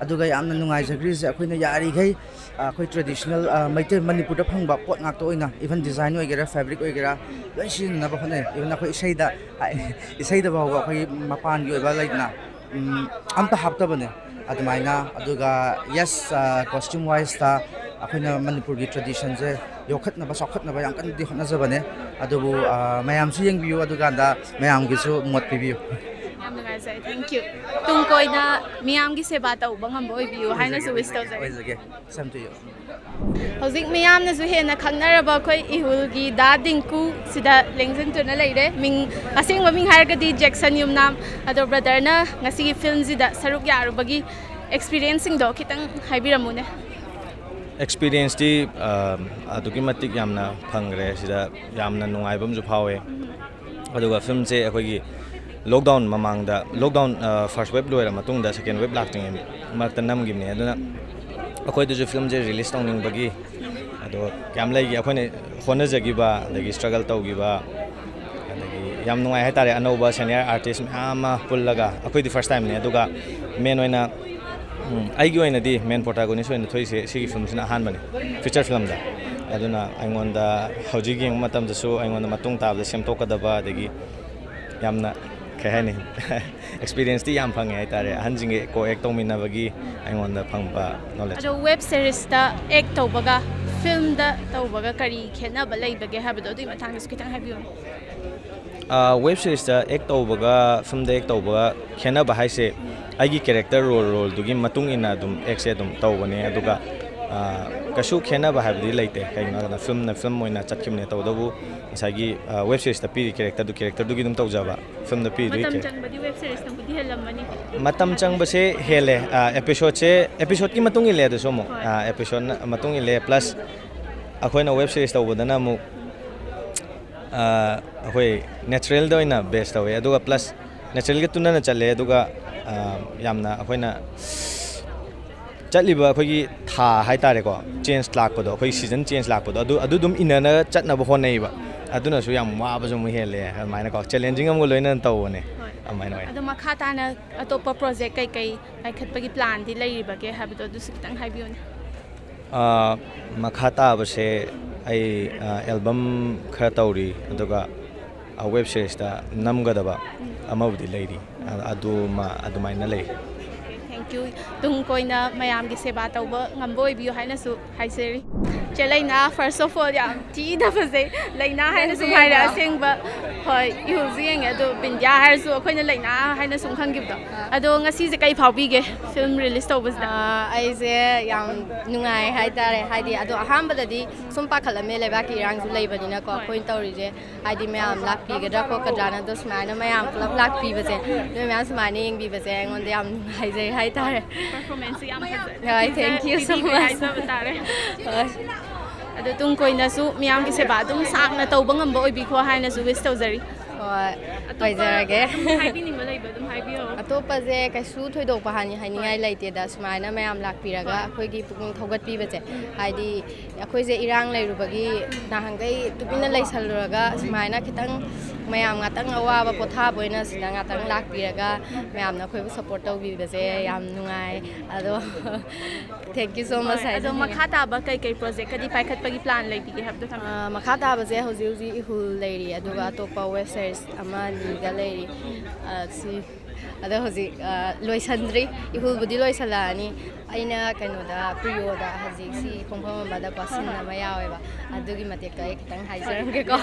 ꯑꯗꯨꯒ ꯌꯥꯝꯅ ꯅꯨꯡꯉꯥꯏꯖꯈ꯭ꯔꯤꯁꯦ ꯑꯩꯈꯣꯏꯅ ꯌꯥꯔꯤꯈꯩ, ꯑ, ꯑꯩꯈꯣꯏ ꯇ꯭ꯔꯦꯗꯤꯁꯅꯦꯜ, ꯑ, ꯃꯩꯇꯩ ꯃꯅꯤꯄꯨꯔꯗ ꯐꯪꯕ ꯄꯣꯠ ꯉꯥꯛꯇ ꯑꯣꯏꯅ, ꯏꯚꯟ ꯗꯤꯖꯥꯏꯟ ꯑꯣꯏꯒꯦꯔꯥ, ꯐꯦꯕ꯭ꯔꯤꯛ ꯑꯣꯏꯒꯦꯔꯥ, ꯂꯣꯏ ꯁꯤꯖꯤꯟꯅꯅꯕ ꯍꯣꯠꯅꯩ꯫ ꯏꯚꯟ ꯑꯩꯈꯣꯏ ꯏꯁꯩꯗ, ꯏꯁꯩꯗ ꯐꯥꯎꯕ ꯑꯩꯈꯣꯏꯒꯤ ꯃꯄꯥꯟꯒꯤ ꯑꯣꯏꯕ ꯂꯩꯗꯅ, ꯎꯝ, ꯑꯝꯇ ꯍꯥꯞꯇꯕꯅꯦ ꯑꯗꯨꯃꯥꯏꯅ꯫ ꯑꯗꯨꯒ ꯌꯦꯁ, ꯀꯣꯁꯇ꯭ꯌꯨꯝ ꯋꯥꯏꯁꯇ ꯑꯩꯈꯣꯏꯅ ꯃꯅꯤꯄꯨꯔꯒꯤ ꯇ꯭ꯔꯦꯗꯤꯁꯟꯁꯦ ꯌꯣꯛꯈꯠꯅꯕ, ꯆꯥꯎꯈꯠꯅꯕ ꯌꯥꯝ ꯀꯟꯅꯗꯤ ꯍꯣꯠꯅꯖꯕꯅꯦ꯫ ꯑꯗꯨꯕꯨ, ꯑ, ꯃꯌꯥꯝꯁꯨ ꯌꯦꯡꯕꯤꯌꯨ, ꯑꯗꯨꯀꯥꯟꯗ ꯃꯌꯥꯝꯒꯤꯁꯨ ꯃꯣꯠ ꯄꯤꯕꯤꯌꯨ꯫ ꯌꯥꯝ ꯅꯨꯡꯉꯥꯏꯖꯔꯦ, ꯊꯦꯡꯀ꯭ꯌꯨ꯫ ꯇꯨꯡ ꯀꯣꯏꯅ ꯃꯤꯌꯥꯝꯒꯤ ꯁꯦꯕꯥ ꯇꯧꯕ ꯉꯝꯕ ꯑꯣꯏꯕꯤꯌꯨ ꯍꯥꯏꯅꯁꯨ ꯋꯤꯁ ꯇꯧꯖꯒꯦ꯫ ꯑꯣꯏꯖꯒꯦ꯫ Same to you꯫ ꯍꯧꯖꯤꯛ ꯃꯤꯌꯥꯝꯅꯁꯨ ꯍꯦꯟꯅ ꯈꯪꯅꯔꯕ ꯑꯩꯈꯣꯏ ꯏꯍꯨꯜꯒꯤ ꯗꯥ ꯗꯤꯡꯀꯨ ꯁꯤꯗ ꯂꯦꯡꯁꯤꯟꯗꯨꯅ ꯂꯩꯔꯦ꯫ ꯃꯤꯡ, ꯑꯁꯦꯡꯕ ꯃꯤꯡ ꯍꯥꯏꯔꯒꯗꯤ ꯖꯦꯛꯁꯟ ꯌꯨꯝꯅꯥꯝ꯫ ꯑꯗꯣ ꯕ꯭ꯔꯗꯔꯅ ꯉꯁꯤꯒꯤ ꯐꯤꯜꯝꯁꯤꯗ ꯁꯔꯨꯛ ꯌꯥꯔꯨꯕꯒꯤ ꯑꯦꯛꯁꯄꯤꯔꯤꯌꯦꯟꯁꯁꯤꯡꯗꯣ ꯈꯤꯇꯪ ꯍꯥꯏꯕꯤꯔꯝꯃꯨꯅꯦ꯫ ꯑꯦꯛꯁꯄꯤꯔꯤꯌꯦꯟꯁꯇꯤ, ꯑ, ꯑꯗꯨꯛꯀꯤ ꯃꯇꯤꯛ ꯌꯥꯝꯅ ꯐꯪꯈ꯭ꯔꯦ꯫ ꯁꯤꯗ ꯌꯥꯝꯅ ꯅꯨꯡꯉꯥꯏꯕ ꯑꯃꯁꯨ ꯐꯥꯎꯋꯦ꯫ ꯑꯗꯨꯒ ꯐꯤꯜꯝꯁꯦ ꯑꯩꯈꯣꯏꯒꯤ ꯂꯣꯛꯗꯥꯎꯟ ꯃꯃꯥꯡꯗ, ꯂꯣꯛꯗꯥꯎꯟ, ꯑ, ꯐꯥꯔꯁ ꯋꯦꯞ ꯂꯣꯏꯔ ꯃꯇꯨꯡꯗ ꯁꯦꯀꯦꯟ ꯋꯦꯞ ꯂꯥꯛꯇ꯭ꯔꯤꯉꯩ ꯃꯔꯛꯇ ꯅꯝꯈꯤꯕꯅꯦ꯫ ꯑꯗꯨꯅ ꯑꯩꯈꯣꯏꯗꯁꯨ ꯐꯤꯜꯝꯁꯦ ꯔꯤꯂꯤꯁ ꯇꯧꯅꯤꯡꯕꯒꯤ, ꯑꯗꯣ ꯀꯌꯥꯝ ꯂꯩꯒꯦ ꯑꯩꯈꯣꯏꯅ ꯍꯣꯠꯅꯖꯈꯤꯕ, ꯑꯗꯒꯤ ꯁ꯭ꯇ꯭ꯔꯒꯜ ꯇꯧꯈꯤꯕ, ꯑꯗꯒꯤ ꯌꯥꯝ ꯅꯨꯡꯉꯥꯏ ꯍꯥꯏꯇꯥꯔꯦ꯫ ꯑꯅꯧꯕ ꯁꯦꯅꯤꯌꯔ ꯑꯥꯔꯇꯤꯁ ꯃꯌꯥꯝ ꯑꯃ ꯄꯨꯜꯂꯒ, ꯑꯩꯈꯣꯏꯗꯤ ꯐꯥꯔꯁ ꯇꯥꯏꯝꯅꯦ꯫ ꯑꯗꯨꯒ ꯃꯦꯟ ꯑꯣꯏꯅ, ꯎꯝ, ꯑꯩꯒꯤ ꯑꯣꯏꯅꯗꯤ ꯃꯦꯟ ꯄ꯭ꯔꯣꯇꯥꯒꯣꯅꯤꯁ ꯑꯣꯏꯅ ꯊꯣꯛꯏꯁꯦ ꯁꯤꯒꯤ ꯐꯤꯂꯝꯁꯤꯅ ꯑꯍꯥꯟꯕꯅꯤ, ꯐꯤꯆꯔ ꯐꯤꯂꯝꯗ꯫ ꯑꯗꯨꯅ ꯑꯩꯉꯣꯟꯗ ꯍꯧꯖꯤꯛ ꯌꯦꯡꯕ ꯃꯇꯝꯗꯁꯨ ꯑꯩꯉꯣꯟꯗ ꯃꯇꯨꯡ ꯇꯥꯕꯗ ꯁꯦꯝꯗꯣꯛꯀꯗꯕ, ꯑꯗꯒꯤ ꯌꯥꯝꯅ, ꯀꯩ ꯍꯥꯏꯅꯤ, ꯑꯦꯛꯁꯄꯤꯔꯤꯌꯦꯟꯁꯇꯤ ꯌꯥꯝ ꯐꯪꯉꯦ ꯍꯥꯏꯇꯥꯔꯦ꯫ ꯑꯍꯟꯁꯤꯡꯒ ꯀꯣ ꯑꯦꯛ ꯇꯧꯃꯤꯟꯅꯕꯒꯤ ꯑꯩꯉꯣꯟꯗ ꯐꯪꯕ ꯅꯣꯂꯦꯖ꯫ ꯑꯗꯣ ꯋꯦꯕ ꯁꯦꯔꯤꯁꯇ ꯑꯦꯛ ꯇꯧꯕꯒ ꯐꯤꯜꯝꯗ ꯇꯧꯕꯒ ꯀꯔꯤ ꯈꯦꯠꯅꯕ ꯂꯩꯕꯒꯦ ꯍꯥꯏꯕꯗꯣ, ꯑꯗꯨꯒꯤ ꯃꯇꯥꯡꯗꯁꯨ ꯈꯤꯇꯪ ꯍꯥꯏꯕꯤꯌꯨ꯫ ꯋꯦꯕ ꯁꯤꯔꯤꯁꯇ ꯑꯦꯛ ꯇꯧꯕꯒ ꯐꯤꯂꯝꯗ ꯑꯦꯛ ꯇꯧꯕꯒ ꯈꯦꯠꯅꯕ ꯍꯥꯏꯁꯦ, ꯑꯩꯒꯤ ꯀꯦꯔꯦꯛꯇꯔ ꯔꯣꯜ ꯔꯣꯜꯗꯨꯒꯤ ꯃꯇꯨꯡ ꯏꯟꯅ ꯑꯗꯨꯝ ꯑꯦꯛꯁꯦ ꯑꯗꯨꯝ ꯇꯧꯕꯅꯦ꯫ ꯑꯗꯨꯒ ꯑ, ꯀꯩꯁꯨ ꯈꯦꯠꯅꯕ ꯍꯥꯏꯕꯗꯤ ꯂꯩꯇꯦ꯫ ꯀꯩꯒꯤꯅꯣ ꯍꯥꯏꯕꯗ ꯐꯤꯂꯝꯅ ꯐꯤꯂꯝ ꯑꯣꯏꯅ ꯆꯠꯈꯤꯕꯅꯦ꯫ ꯇꯧꯕꯇꯕꯨ ꯉꯁꯥꯏꯒꯤ, ꯑ, ꯋꯦꯕ ꯁꯤꯔꯤꯁꯇ ꯄꯤꯔꯤ ꯀꯦꯔꯦꯛꯇꯔꯗꯨ ꯀꯦꯔꯦꯛꯇꯔꯗꯨꯒꯤ ꯑꯗꯨꯝ ꯇꯧꯖꯕ, ꯐꯤꯂꯝꯗ ꯄꯤꯔꯤꯗꯨꯒꯤ ꯃꯇꯝ ꯀꯦꯔꯦꯛꯇꯔ꯫ ꯆꯪꯕꯗꯤ ꯋꯦꯕ ꯁꯤꯔꯤꯁꯅꯕꯨꯗꯤ ꯍꯦꯜꯂꯝꯃꯅꯤ꯫ ꯃꯇꯝ ꯆꯪꯕꯁꯦ ꯍꯦꯜꯂꯦ꯫ ꯑ, ꯑꯦꯄꯤꯁꯣꯗꯁꯦ, ꯑꯦꯄꯤꯁꯣꯗꯀꯤ ꯃꯇꯨꯡ ꯏꯜꯂꯦ ꯑꯗꯨꯁꯨ ꯑꯃꯨꯛ꯫ ꯍꯣꯏ꯫ ꯑ, ꯑꯦꯄꯤꯁꯣꯗꯅ ꯃꯇꯨꯡ ꯏꯜꯂꯦ, ꯄ꯭ꯂꯁ ꯑꯩꯈꯣꯏꯅ ꯋꯦꯕ ꯁꯤꯔꯤꯁ ꯇꯧꯕꯗꯅ ꯑꯃꯨꯛ, ꯑ, ꯑꯩꯈꯣꯏ ꯅꯦꯆꯔꯦꯜꯗ ꯑꯣꯏꯅ ꯕꯦꯁ ꯇꯧꯋꯦ, ꯑꯗꯨꯒ ꯄ꯭ꯂꯁ ꯅꯦꯆꯔꯦꯜꯒ ꯇꯨꯅꯅ ꯆꯠꯂꯦ, ꯑꯗꯨꯒ, ꯑ, ꯌꯥꯝꯅ ꯑꯩꯈꯣꯏꯅ ꯆꯠꯂꯤꯕ ꯑꯩꯈꯣꯏꯒꯤ ꯊꯥ ꯍꯥꯏꯇꯥꯔꯦꯀꯣ, ꯆꯦꯟꯖ ꯂꯥꯛꯄꯗꯣ, ꯑꯩꯈꯣꯏ ꯁꯤꯖꯟ ꯆꯦꯟꯖ ꯂꯥꯛꯄꯗꯣ, ꯑꯗꯨ, ꯑꯗꯨ ꯑꯗꯨꯝ ꯏꯟꯅꯅ ꯆꯠꯅꯕ ꯍꯣꯠꯅꯩꯕ꯫ ꯑꯗꯨꯅꯁꯨ ꯌꯥꯝ ꯋꯥꯕꯁꯨ ꯑꯃꯨꯛ ꯍꯦꯜꯂꯦ꯫ ꯑꯗꯨꯃꯥꯏꯅꯀꯣ, ꯆꯦꯂꯦꯟꯖꯤꯡ ꯑꯃꯒ ꯂꯣꯏꯅꯅ ꯇꯧꯕꯅꯦ꯫ ꯍꯣꯏ꯫ ꯑꯗꯨꯃꯥꯏꯅ ꯑꯣꯏ꯫ ꯑꯗꯣ ꯃꯈꯥ ꯇꯥꯅ ꯑꯇꯣꯞꯄ ꯄ꯭ꯔꯣꯖꯦꯛ ꯀꯩꯀꯩ ꯄꯥꯏꯈꯠꯄꯒꯤ ꯄ꯭ꯂꯥꯟꯗꯤ ꯂꯩꯔꯤꯕꯒꯦ ꯍꯥꯏꯕꯗꯣ ꯑꯗꯨꯁꯨ ꯈꯤꯇꯪ ꯍꯥꯏꯕꯤꯌꯨꯅꯦ꯫ ꯑ, ꯃꯈꯥ ꯇꯥꯕꯁꯦ ꯑꯩ, ꯑ, ꯑꯦꯜꯕꯝ ꯈꯔ ꯇꯧꯔꯤ, ꯑꯗꯨꯒ, ꯑ, ꯋꯦꯕ ꯁꯤꯔꯤꯁꯇ ꯅꯝꯒꯗꯕ ꯑꯃꯕꯨꯗꯤ ꯂꯩꯔꯤ꯫ ꯑ-, ꯑꯗꯨꯃ ꯑꯗꯨꯃꯥꯏꯅ ꯂꯩ꯫ Thank you꯫ ꯇꯨꯡ ꯀꯣꯏꯅ ꯃꯌꯥꯝꯒꯤ ꯁꯦꯕꯥ ꯇꯧꯕ ꯉꯝꯕ ꯑꯣꯏꯕꯤꯌꯨ ꯍꯥꯏꯅꯁꯨ ꯍꯥꯏꯖꯔꯤ꯫ ꯆꯦ ꯂꯩꯅꯥ, first of all, ꯌꯥꯝ ꯊꯤꯅ ꯐꯖꯩ꯫ ꯂꯩꯅꯥ ꯍꯥꯏꯅ ꯁꯨꯝ ꯍꯥꯏꯔꯦ, ꯑꯁꯦꯡꯕ, ꯍꯣꯏ, ꯏꯍꯨꯜꯁꯨ ꯌꯦꯡꯉꯦ꯫ ꯑꯗꯣ ꯕꯤꯟꯗ꯭ꯌꯥ ꯍꯥꯏꯔꯁꯨ ꯑꯩꯈꯣꯏꯅ ꯂꯩꯅꯥ ꯍꯥꯏꯅ ꯁꯨꯝ ꯈꯪꯈꯤꯕꯗꯣ꯫ ꯑꯗꯣ ꯉꯁꯤꯁꯦ ꯀꯩ ꯐꯥꯎꯕꯤꯒꯦ ꯐꯤꯂꯝ ꯔꯤꯂꯤꯁ ꯇꯧꯕꯁꯤꯗ? ꯑꯥ, ꯑꯩꯁꯦ ꯌꯥꯝ ꯅꯨꯡꯉꯥꯏ ꯍꯥꯏꯇꯥꯔꯦ꯫ ꯍꯥꯏꯗꯤ, ꯑꯗꯣ ꯑꯍꯥꯟꯕꯗꯗꯤ ꯁꯨꯝ ꯄꯥꯈꯠꯂꯝꯃꯦ, ꯂꯩꯕꯥꯛꯀꯤ ꯏꯔꯥꯡꯁꯨ ꯂꯩꯕꯅꯤꯅꯀꯣ꯫ ꯍꯣꯏ꯫ ꯑꯩꯈꯣꯏꯅ ꯇꯧꯔꯤꯁꯦ, ꯍꯥꯏꯗꯤ, ꯃꯌꯥꯝ ꯂꯥꯛꯄꯤꯒꯗ꯭ꯔꯥ ꯈꯣꯠꯀꯗ꯭ꯔꯥꯅ꯫ ꯑꯗꯣ ꯁꯨꯃꯥꯏꯅ ꯃꯌꯥꯝ ꯄꯨꯂꯞ ꯂꯥꯛꯄꯤꯕꯁꯦ, ꯅꯣꯏ ꯃꯌꯥꯝ ꯁꯨꯃꯥꯏꯅ ꯌꯦꯡꯕꯤꯕꯁꯦ ꯑꯩꯉꯣꯟꯗ ꯌꯥꯝ ꯅꯨꯡꯉꯥꯏꯖꯩ ꯍꯥꯏꯇꯥꯔꯦ꯫ Performance ꯌꯥꯝ ꯐꯖꯩ꯫ ꯍꯣꯏ, thank you so ꯄꯤꯕꯤꯈ꯭ꯔꯦ much꯫ ꯍꯥꯏꯖꯕ ꯇꯥꯔꯦ꯫ ꯍꯣꯏ꯫ ꯑꯗꯣ ꯇꯨꯡ ꯀꯣꯏꯅꯁꯨ ꯃꯤꯌꯥꯝꯒꯤ ꯁꯦꯕꯥ ꯑꯗꯨꯝ ꯁꯥꯡꯅ ꯇꯧꯕ ꯉꯝꯕ ꯑꯣꯏꯕꯤꯈꯣ ꯍꯥꯏꯅꯁꯨ wish ꯇꯧꯖꯔꯤ꯫ ꯍꯣꯏ, ꯑꯇꯣꯞꯄ ꯑꯣꯏꯖꯔꯒꯦ꯫ ꯑꯗꯨꯝ ꯍꯥꯏꯕꯤꯅꯤꯡꯕ ꯂꯩꯕ ꯑꯗꯨꯝ ꯍꯥꯏꯕꯤꯌꯣ꯫ ꯑꯇꯣꯞꯄꯁꯦ ꯀꯩꯁꯨ ꯊꯣꯏꯗꯣꯛꯄ ꯍꯥꯏꯅꯤ-, ꯍꯥꯏꯅꯤꯡꯉꯥꯏ ꯂꯩꯇꯦꯗ꯫ ꯁꯨꯃꯥꯏꯅ ꯃꯌꯥꯝ ꯂꯥꯛꯄꯤꯔꯒ ꯍꯣꯏ꯫ ꯑꯩꯈꯣꯏꯒꯤ ꯄꯨꯛꯅꯤꯡ ꯊꯧꯒꯠꯄꯤꯕꯁꯦ, ꯍꯥꯏꯗꯤ ꯑꯩꯈꯣꯏꯁꯦ ꯏꯔꯥꯡ ꯂꯩꯔꯨꯕꯒꯤ ꯅꯍꯥꯟꯈꯩ ꯇꯨꯃꯤꯟꯅ ꯂꯩꯁꯜꯂꯨꯔꯒ ꯁꯨꯃꯥꯏꯅ ꯈꯤꯇꯪ ꯃꯌꯥꯝ ꯉꯥꯛꯇꯪ ꯑꯋꯥꯕ ꯄꯣꯊꯥꯕ ꯑꯣꯏꯅ ꯁꯤꯗ ꯉꯥꯛꯇꯪ ꯂꯥꯛꯄꯤꯔꯒ ꯃꯌꯥꯝꯅ ꯑꯩꯈꯣꯏꯕꯨ support ꯇꯧꯕꯤꯕꯁꯦ ꯌꯥꯝ ꯅꯨꯡꯉꯥꯏ꯫ ꯑꯗꯣ thank you so much ꯍꯣꯏ, ꯑꯗꯣ ꯍꯥꯏꯖꯅꯤꯡꯉꯤ꯫ ꯃꯈꯥ ꯇꯥꯕ ꯀꯩꯀꯩ project ꯀꯗꯤ ꯄꯥꯏꯈꯠꯄꯒꯤ plan ꯂꯩꯕꯤꯒꯦ ꯍꯥꯏꯕꯗꯣ ꯊꯝꯕꯤꯌꯨ꯫ ꯑꯥ, ꯃꯈꯥ ꯇꯥꯕꯁꯦ ꯍꯧꯖꯤꯛ ꯍꯧꯖꯤꯛ ꯏꯍꯨꯜ ꯂꯩꯔꯤ, ꯑꯗꯨꯒ ꯑꯇꯣꯞꯄ web series ꯑꯃ ꯑꯅꯤꯒ ꯂꯩꯔꯤ꯫ ꯑꯥ, ꯁꯤ, ꯑꯗꯣ ꯍꯧꯖꯤꯛ, ꯑꯥ, ꯂꯣꯏꯁꯟꯗ꯭ꯔꯤ, ꯏꯍꯨꯜꯕꯨꯗꯤ ꯂꯣꯏꯁꯜꯂꯛꯑꯅꯤ꯫ ꯑꯩꯅ ꯀꯩꯅꯣꯗ, ꯄ꯭ꯔꯤꯌꯣꯗ ꯍꯧꯖꯤꯛ ꯁꯤ ꯈꯣꯡꯐꯝ ꯑꯃꯗ ꯀꯣ, scene ꯑꯃ ꯌꯥꯎꯋꯦꯕ, ꯑꯗꯨꯒꯤ ꯃꯇꯦꯛꯇꯣ ꯑꯩ ꯈꯤꯇꯪ ꯍꯥꯏꯖꯔꯝꯒꯦꯀꯣ꯫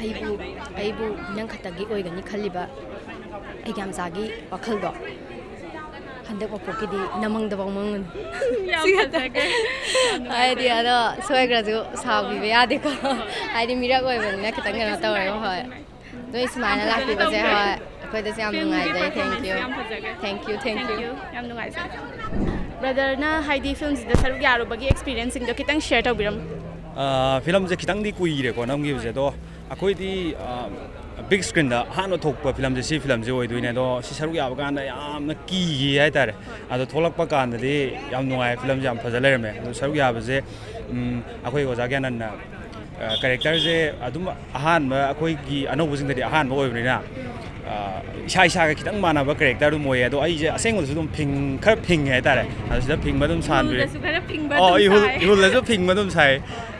ꯑꯩꯕꯨ, ꯑꯩꯕꯨ ꯅꯪ ꯈꯛꯇꯒꯤ ꯑꯣꯏꯒꯅꯤ ꯈꯜꯂꯤꯕ ꯑꯩꯒꯤ ꯌꯥꯝꯆꯥꯒꯤ ꯋꯥꯈꯜꯗꯣ ꯍꯟꯗꯛ ꯃꯄꯣꯛꯀꯤꯗꯤ ꯅꯃꯪꯗꯐꯥꯎ ꯃꯪꯉꯨꯅꯨ꯫ ꯌꯥꯝ ꯐꯖꯈ꯭ꯔꯦ꯫ ꯍꯥꯏꯗꯤ ꯑꯗꯣ ꯁꯣꯏꯈ꯭ꯔꯁꯨ ꯁꯥꯎꯕꯤꯕ ꯌꯥꯗꯦꯀꯣ꯫ ꯍꯥꯏꯗꯤ ꯃꯤꯔꯛ ꯑꯣꯏꯕꯅꯤꯅ ꯈꯤꯇꯪ ꯀꯩꯅꯣ ꯇꯧꯔꯦ꯫ ꯍꯣꯏ꯫ ꯅꯣꯏ ꯁꯨꯃꯥꯏꯅ ꯂꯥꯛꯄꯤꯕꯁꯦ, ꯍꯣꯏ, ꯑꯩꯈꯣꯏꯗꯁꯨ ꯌꯥꯝ ꯅꯨꯡꯉꯥꯏꯖꯩ꯫ Thank you. Thank you, thank you. ꯌꯥꯝ ꯅꯨꯡꯉꯥꯏꯖꯔꯦ꯫ Brotherꯅ ꯍꯥꯏꯗꯤ filmꯁꯤꯗ ꯁꯔꯨꯛ ꯌꯥꯔꯨꯕꯒꯤ experienceꯁꯤꯡꯗꯣ ꯈꯤꯇꯪ share ꯇꯧꯕꯤꯔꯝꯃꯨ꯫ ꯐꯤꯂꯝꯁꯦ ꯈꯤꯇꯪꯗꯤ ꯀꯨꯏꯔꯦꯀꯣ ꯅꯝꯈꯤꯕꯁꯦ, ꯑꯗꯣ ꯑꯩꯈꯣꯏꯗꯤ big screenꯗ ꯑꯍꯥꯟꯕ ꯊꯣꯛꯄ ꯐꯤꯂꯝꯁꯦ ꯁꯤ ꯐꯤꯂꯝꯁꯦ ꯑꯣꯏꯗꯣꯏꯅꯦ꯫ ꯑꯗꯣ ꯁꯤ ꯁꯔꯨꯛ ꯌꯥꯕ ꯀꯥꯟꯗ ꯌꯥꯝꯅ ꯀꯤꯈꯤ ꯍꯥꯏꯇꯥꯔꯦ꯫ ꯑꯗꯣ ꯊꯣꯛꯂꯛꯄ ꯀꯥꯟꯗꯗꯤ ꯌꯥꯝ ꯅꯨꯡꯉꯥꯏ, ꯐꯤꯂꯝꯁꯦ ꯌꯥꯝ ꯐꯖ ꯂꯩꯔꯝꯃꯦ꯫ ꯑꯗꯣ ꯁꯔꯨꯛ ꯌꯥꯕꯁꯦ, ꯎꯝ, ꯑꯩꯈꯣꯏ ꯑꯣꯖꯥ ꯒ꯭ꯌꯥꯅꯟꯅ characterꯁꯦ ꯑꯗꯨꯝ ꯑꯍꯥꯟꯕ ꯑꯩꯈꯣꯏꯒꯤ ꯑꯅꯧꯕꯁꯤꯡꯗꯗꯤ ꯑꯍꯥꯟꯕ ꯑꯣꯏꯕꯅꯤꯅ, ꯏꯁꯥ ꯏꯁꯥꯒ ꯈꯤꯇꯪ ꯃꯥꯟꯅꯕ character ꯑꯗꯨꯝ ꯑꯣꯏꯌꯦ꯫ ꯑꯗꯣ ꯑꯩꯁꯦ ꯑꯁꯦꯡꯕꯗꯁꯨ ꯑꯗꯨꯝ ꯐꯤꯡ ꯈꯔ ꯐꯤꯡꯉꯦ ꯍꯥꯏꯇꯥꯔꯦ꯫ ꯑꯗꯣ ꯁꯤꯗ ꯐꯤꯡꯕ ꯑꯗꯨꯝ ꯁꯥꯍꯟꯕꯤꯔꯦ꯫ ꯏꯍꯨꯜꯗꯁꯨ ꯈꯔ ꯐꯤꯡꯕ ꯑꯣ, ꯑꯗꯨꯝ ꯏꯍꯨꯜ ꯁꯥꯏ꯫ ꯏꯍꯨꯜꯗꯁꯨ ꯐꯤꯡꯕ ꯑꯗꯨꯝ ꯁꯥꯏ꯫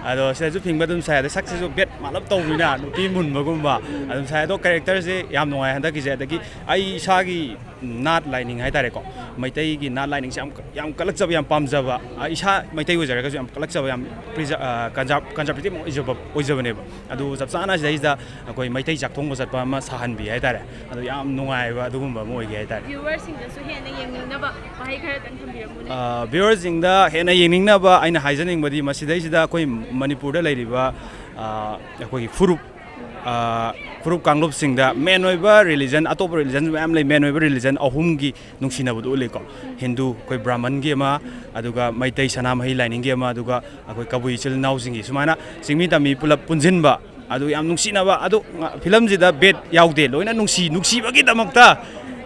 ꯑꯗꯣ ꯁꯤꯗꯁꯨ ꯐꯤꯡꯕ ꯑꯗꯨꯝ ꯁꯥꯏ꯫ ꯑꯗ ꯁꯛꯁꯤꯁꯨ ꯕꯦꯠ ꯃꯥꯜꯂꯞ ꯇꯧꯕꯅꯤꯅ ꯅꯨꯄꯤ ꯃꯨꯟꯕꯒꯨꯝꯕ ꯑꯗꯨꯝ ꯁꯥꯏ꯫ ꯑꯗꯣ characterꯁꯦ ꯌꯥꯝ ꯅꯨꯡꯉꯥꯏ ꯍꯟꯗꯛꯀꯤꯁꯦ꯫ ꯑꯗꯒꯤ ꯑꯩ ꯏꯁꯥꯒꯤ ꯅꯥꯠ ꯂꯥꯏꯅꯤꯡ ꯍꯥꯏꯇꯥꯔꯦꯀꯣ, ꯃꯩꯇꯩꯒꯤ ꯅꯥꯠ ꯂꯥꯏꯅꯤꯡꯁꯦ ꯌꯥꯝ ꯌꯥꯝ ꯀꯜꯂꯛꯆꯕ, ꯌꯥꯝ ꯄꯥꯝꯖꯕ, ꯑ, ꯏꯁꯥ ꯃꯩꯇꯩ ꯑꯣꯏꯖꯔꯒꯁꯨ ꯌꯥꯝ ꯀꯜꯂꯛꯆꯕ, ꯌꯥꯝ ꯄ꯭ꯔꯤꯖ-, ꯑ, ꯀꯟꯖꯥꯞ conservative ꯑꯣꯏꯖꯕ ꯑꯣꯏꯖꯕꯅꯦꯕ꯫ ꯑꯗꯨ ꯆꯞ ꯆꯥꯅ ꯁꯤꯗꯩꯁꯤꯗ ꯑꯩꯈꯣꯏ ꯃꯩꯇꯩ ꯆꯥꯛꯊꯣꯡꯕ ꯆꯠꯄ ꯑꯃ ꯁꯥꯍꯟꯕꯤ ꯍꯥꯏꯇꯥꯔꯦ꯫ ꯑꯗꯨ ꯌꯥꯝ ꯅꯨꯡꯉꯥꯏꯕ ꯑꯗꯨꯒꯨꯝꯕ ꯑꯃ ꯑꯣꯏꯒꯤ ꯍꯥꯏꯇꯥꯔꯦ꯫ Viewerꯁꯤꯡꯗꯁꯨ ꯍꯦꯟꯅ ꯌꯦꯡꯅꯤꯡꯅꯕ ꯋꯥꯍꯩ ꯈꯔꯗꯪ ꯊꯝꯕꯤꯔꯝꯃꯨꯅꯦ꯫ ꯑ, viewerꯁꯤꯡꯗ ꯍꯦꯟꯅ ꯌꯦꯡꯅꯤꯡꯅꯕ ꯑꯩꯅ ꯍꯥꯏꯖꯅꯤꯡꯕꯗꯤ ꯃꯁꯤꯗꯩꯁꯤꯗ ꯑꯩꯈꯣꯏ ꯃꯅꯤꯄꯨꯔꯗ ꯂꯩꯔꯤꯕ, ꯑ, ꯑꯩꯈꯣꯏꯒꯤ ꯐꯨꯔꯨꯞ, ꯑ, ꯐꯨꯔꯨꯞ ꯀꯥꯡꯂꯨꯞꯁꯤꯡꯗ main ꯑꯣꯏꯕ religion, ꯑꯇꯣꯞꯄ religion ꯃꯌꯥꯝ ꯂꯩ, main ꯑꯣꯏꯕ religion ꯑꯍꯨꯝꯒꯤ ꯅꯨꯡꯁꯤꯅꯕꯗꯨ ꯎꯠꯂꯤꯀꯣ꯫ ꯍꯤꯟꯗꯨ ꯑꯩꯈꯣꯏ ꯕ꯭ꯔꯥꯍꯃꯟꯒꯤ ꯑꯃ, ꯑꯗꯨꯒ ꯃꯩꯇꯩ ꯁꯅꯥꯃꯍꯤ ꯂꯥꯏꯅꯤꯡꯒꯤ ꯑꯃ, ꯑꯗꯨꯒ ꯑꯩꯈꯣꯏ ꯀꯕꯨꯏ ꯏꯆꯤꯜ ꯏꯅꯥꯎꯁꯤꯡꯒꯤ, ꯁꯨꯃꯥꯏꯅ ꯆꯤꯡꯃꯤ ꯇꯝꯃꯤ ꯄꯨꯂꯞ ꯄꯨꯟꯁꯤꯟꯕ, ꯑꯗꯨ ꯌꯥꯝ ꯅꯨꯡꯁꯤꯅꯕ꯫ ꯑꯗꯨ ꯉ-, ꯐꯤꯂꯝꯁꯤꯗ ꯕꯦꯠ ꯌꯥꯎꯗꯦ, ꯂꯣꯏꯅ ꯅꯨꯡꯁꯤ, ꯅꯨꯡꯁꯤꯕꯒꯤꯗꯃꯛꯇ,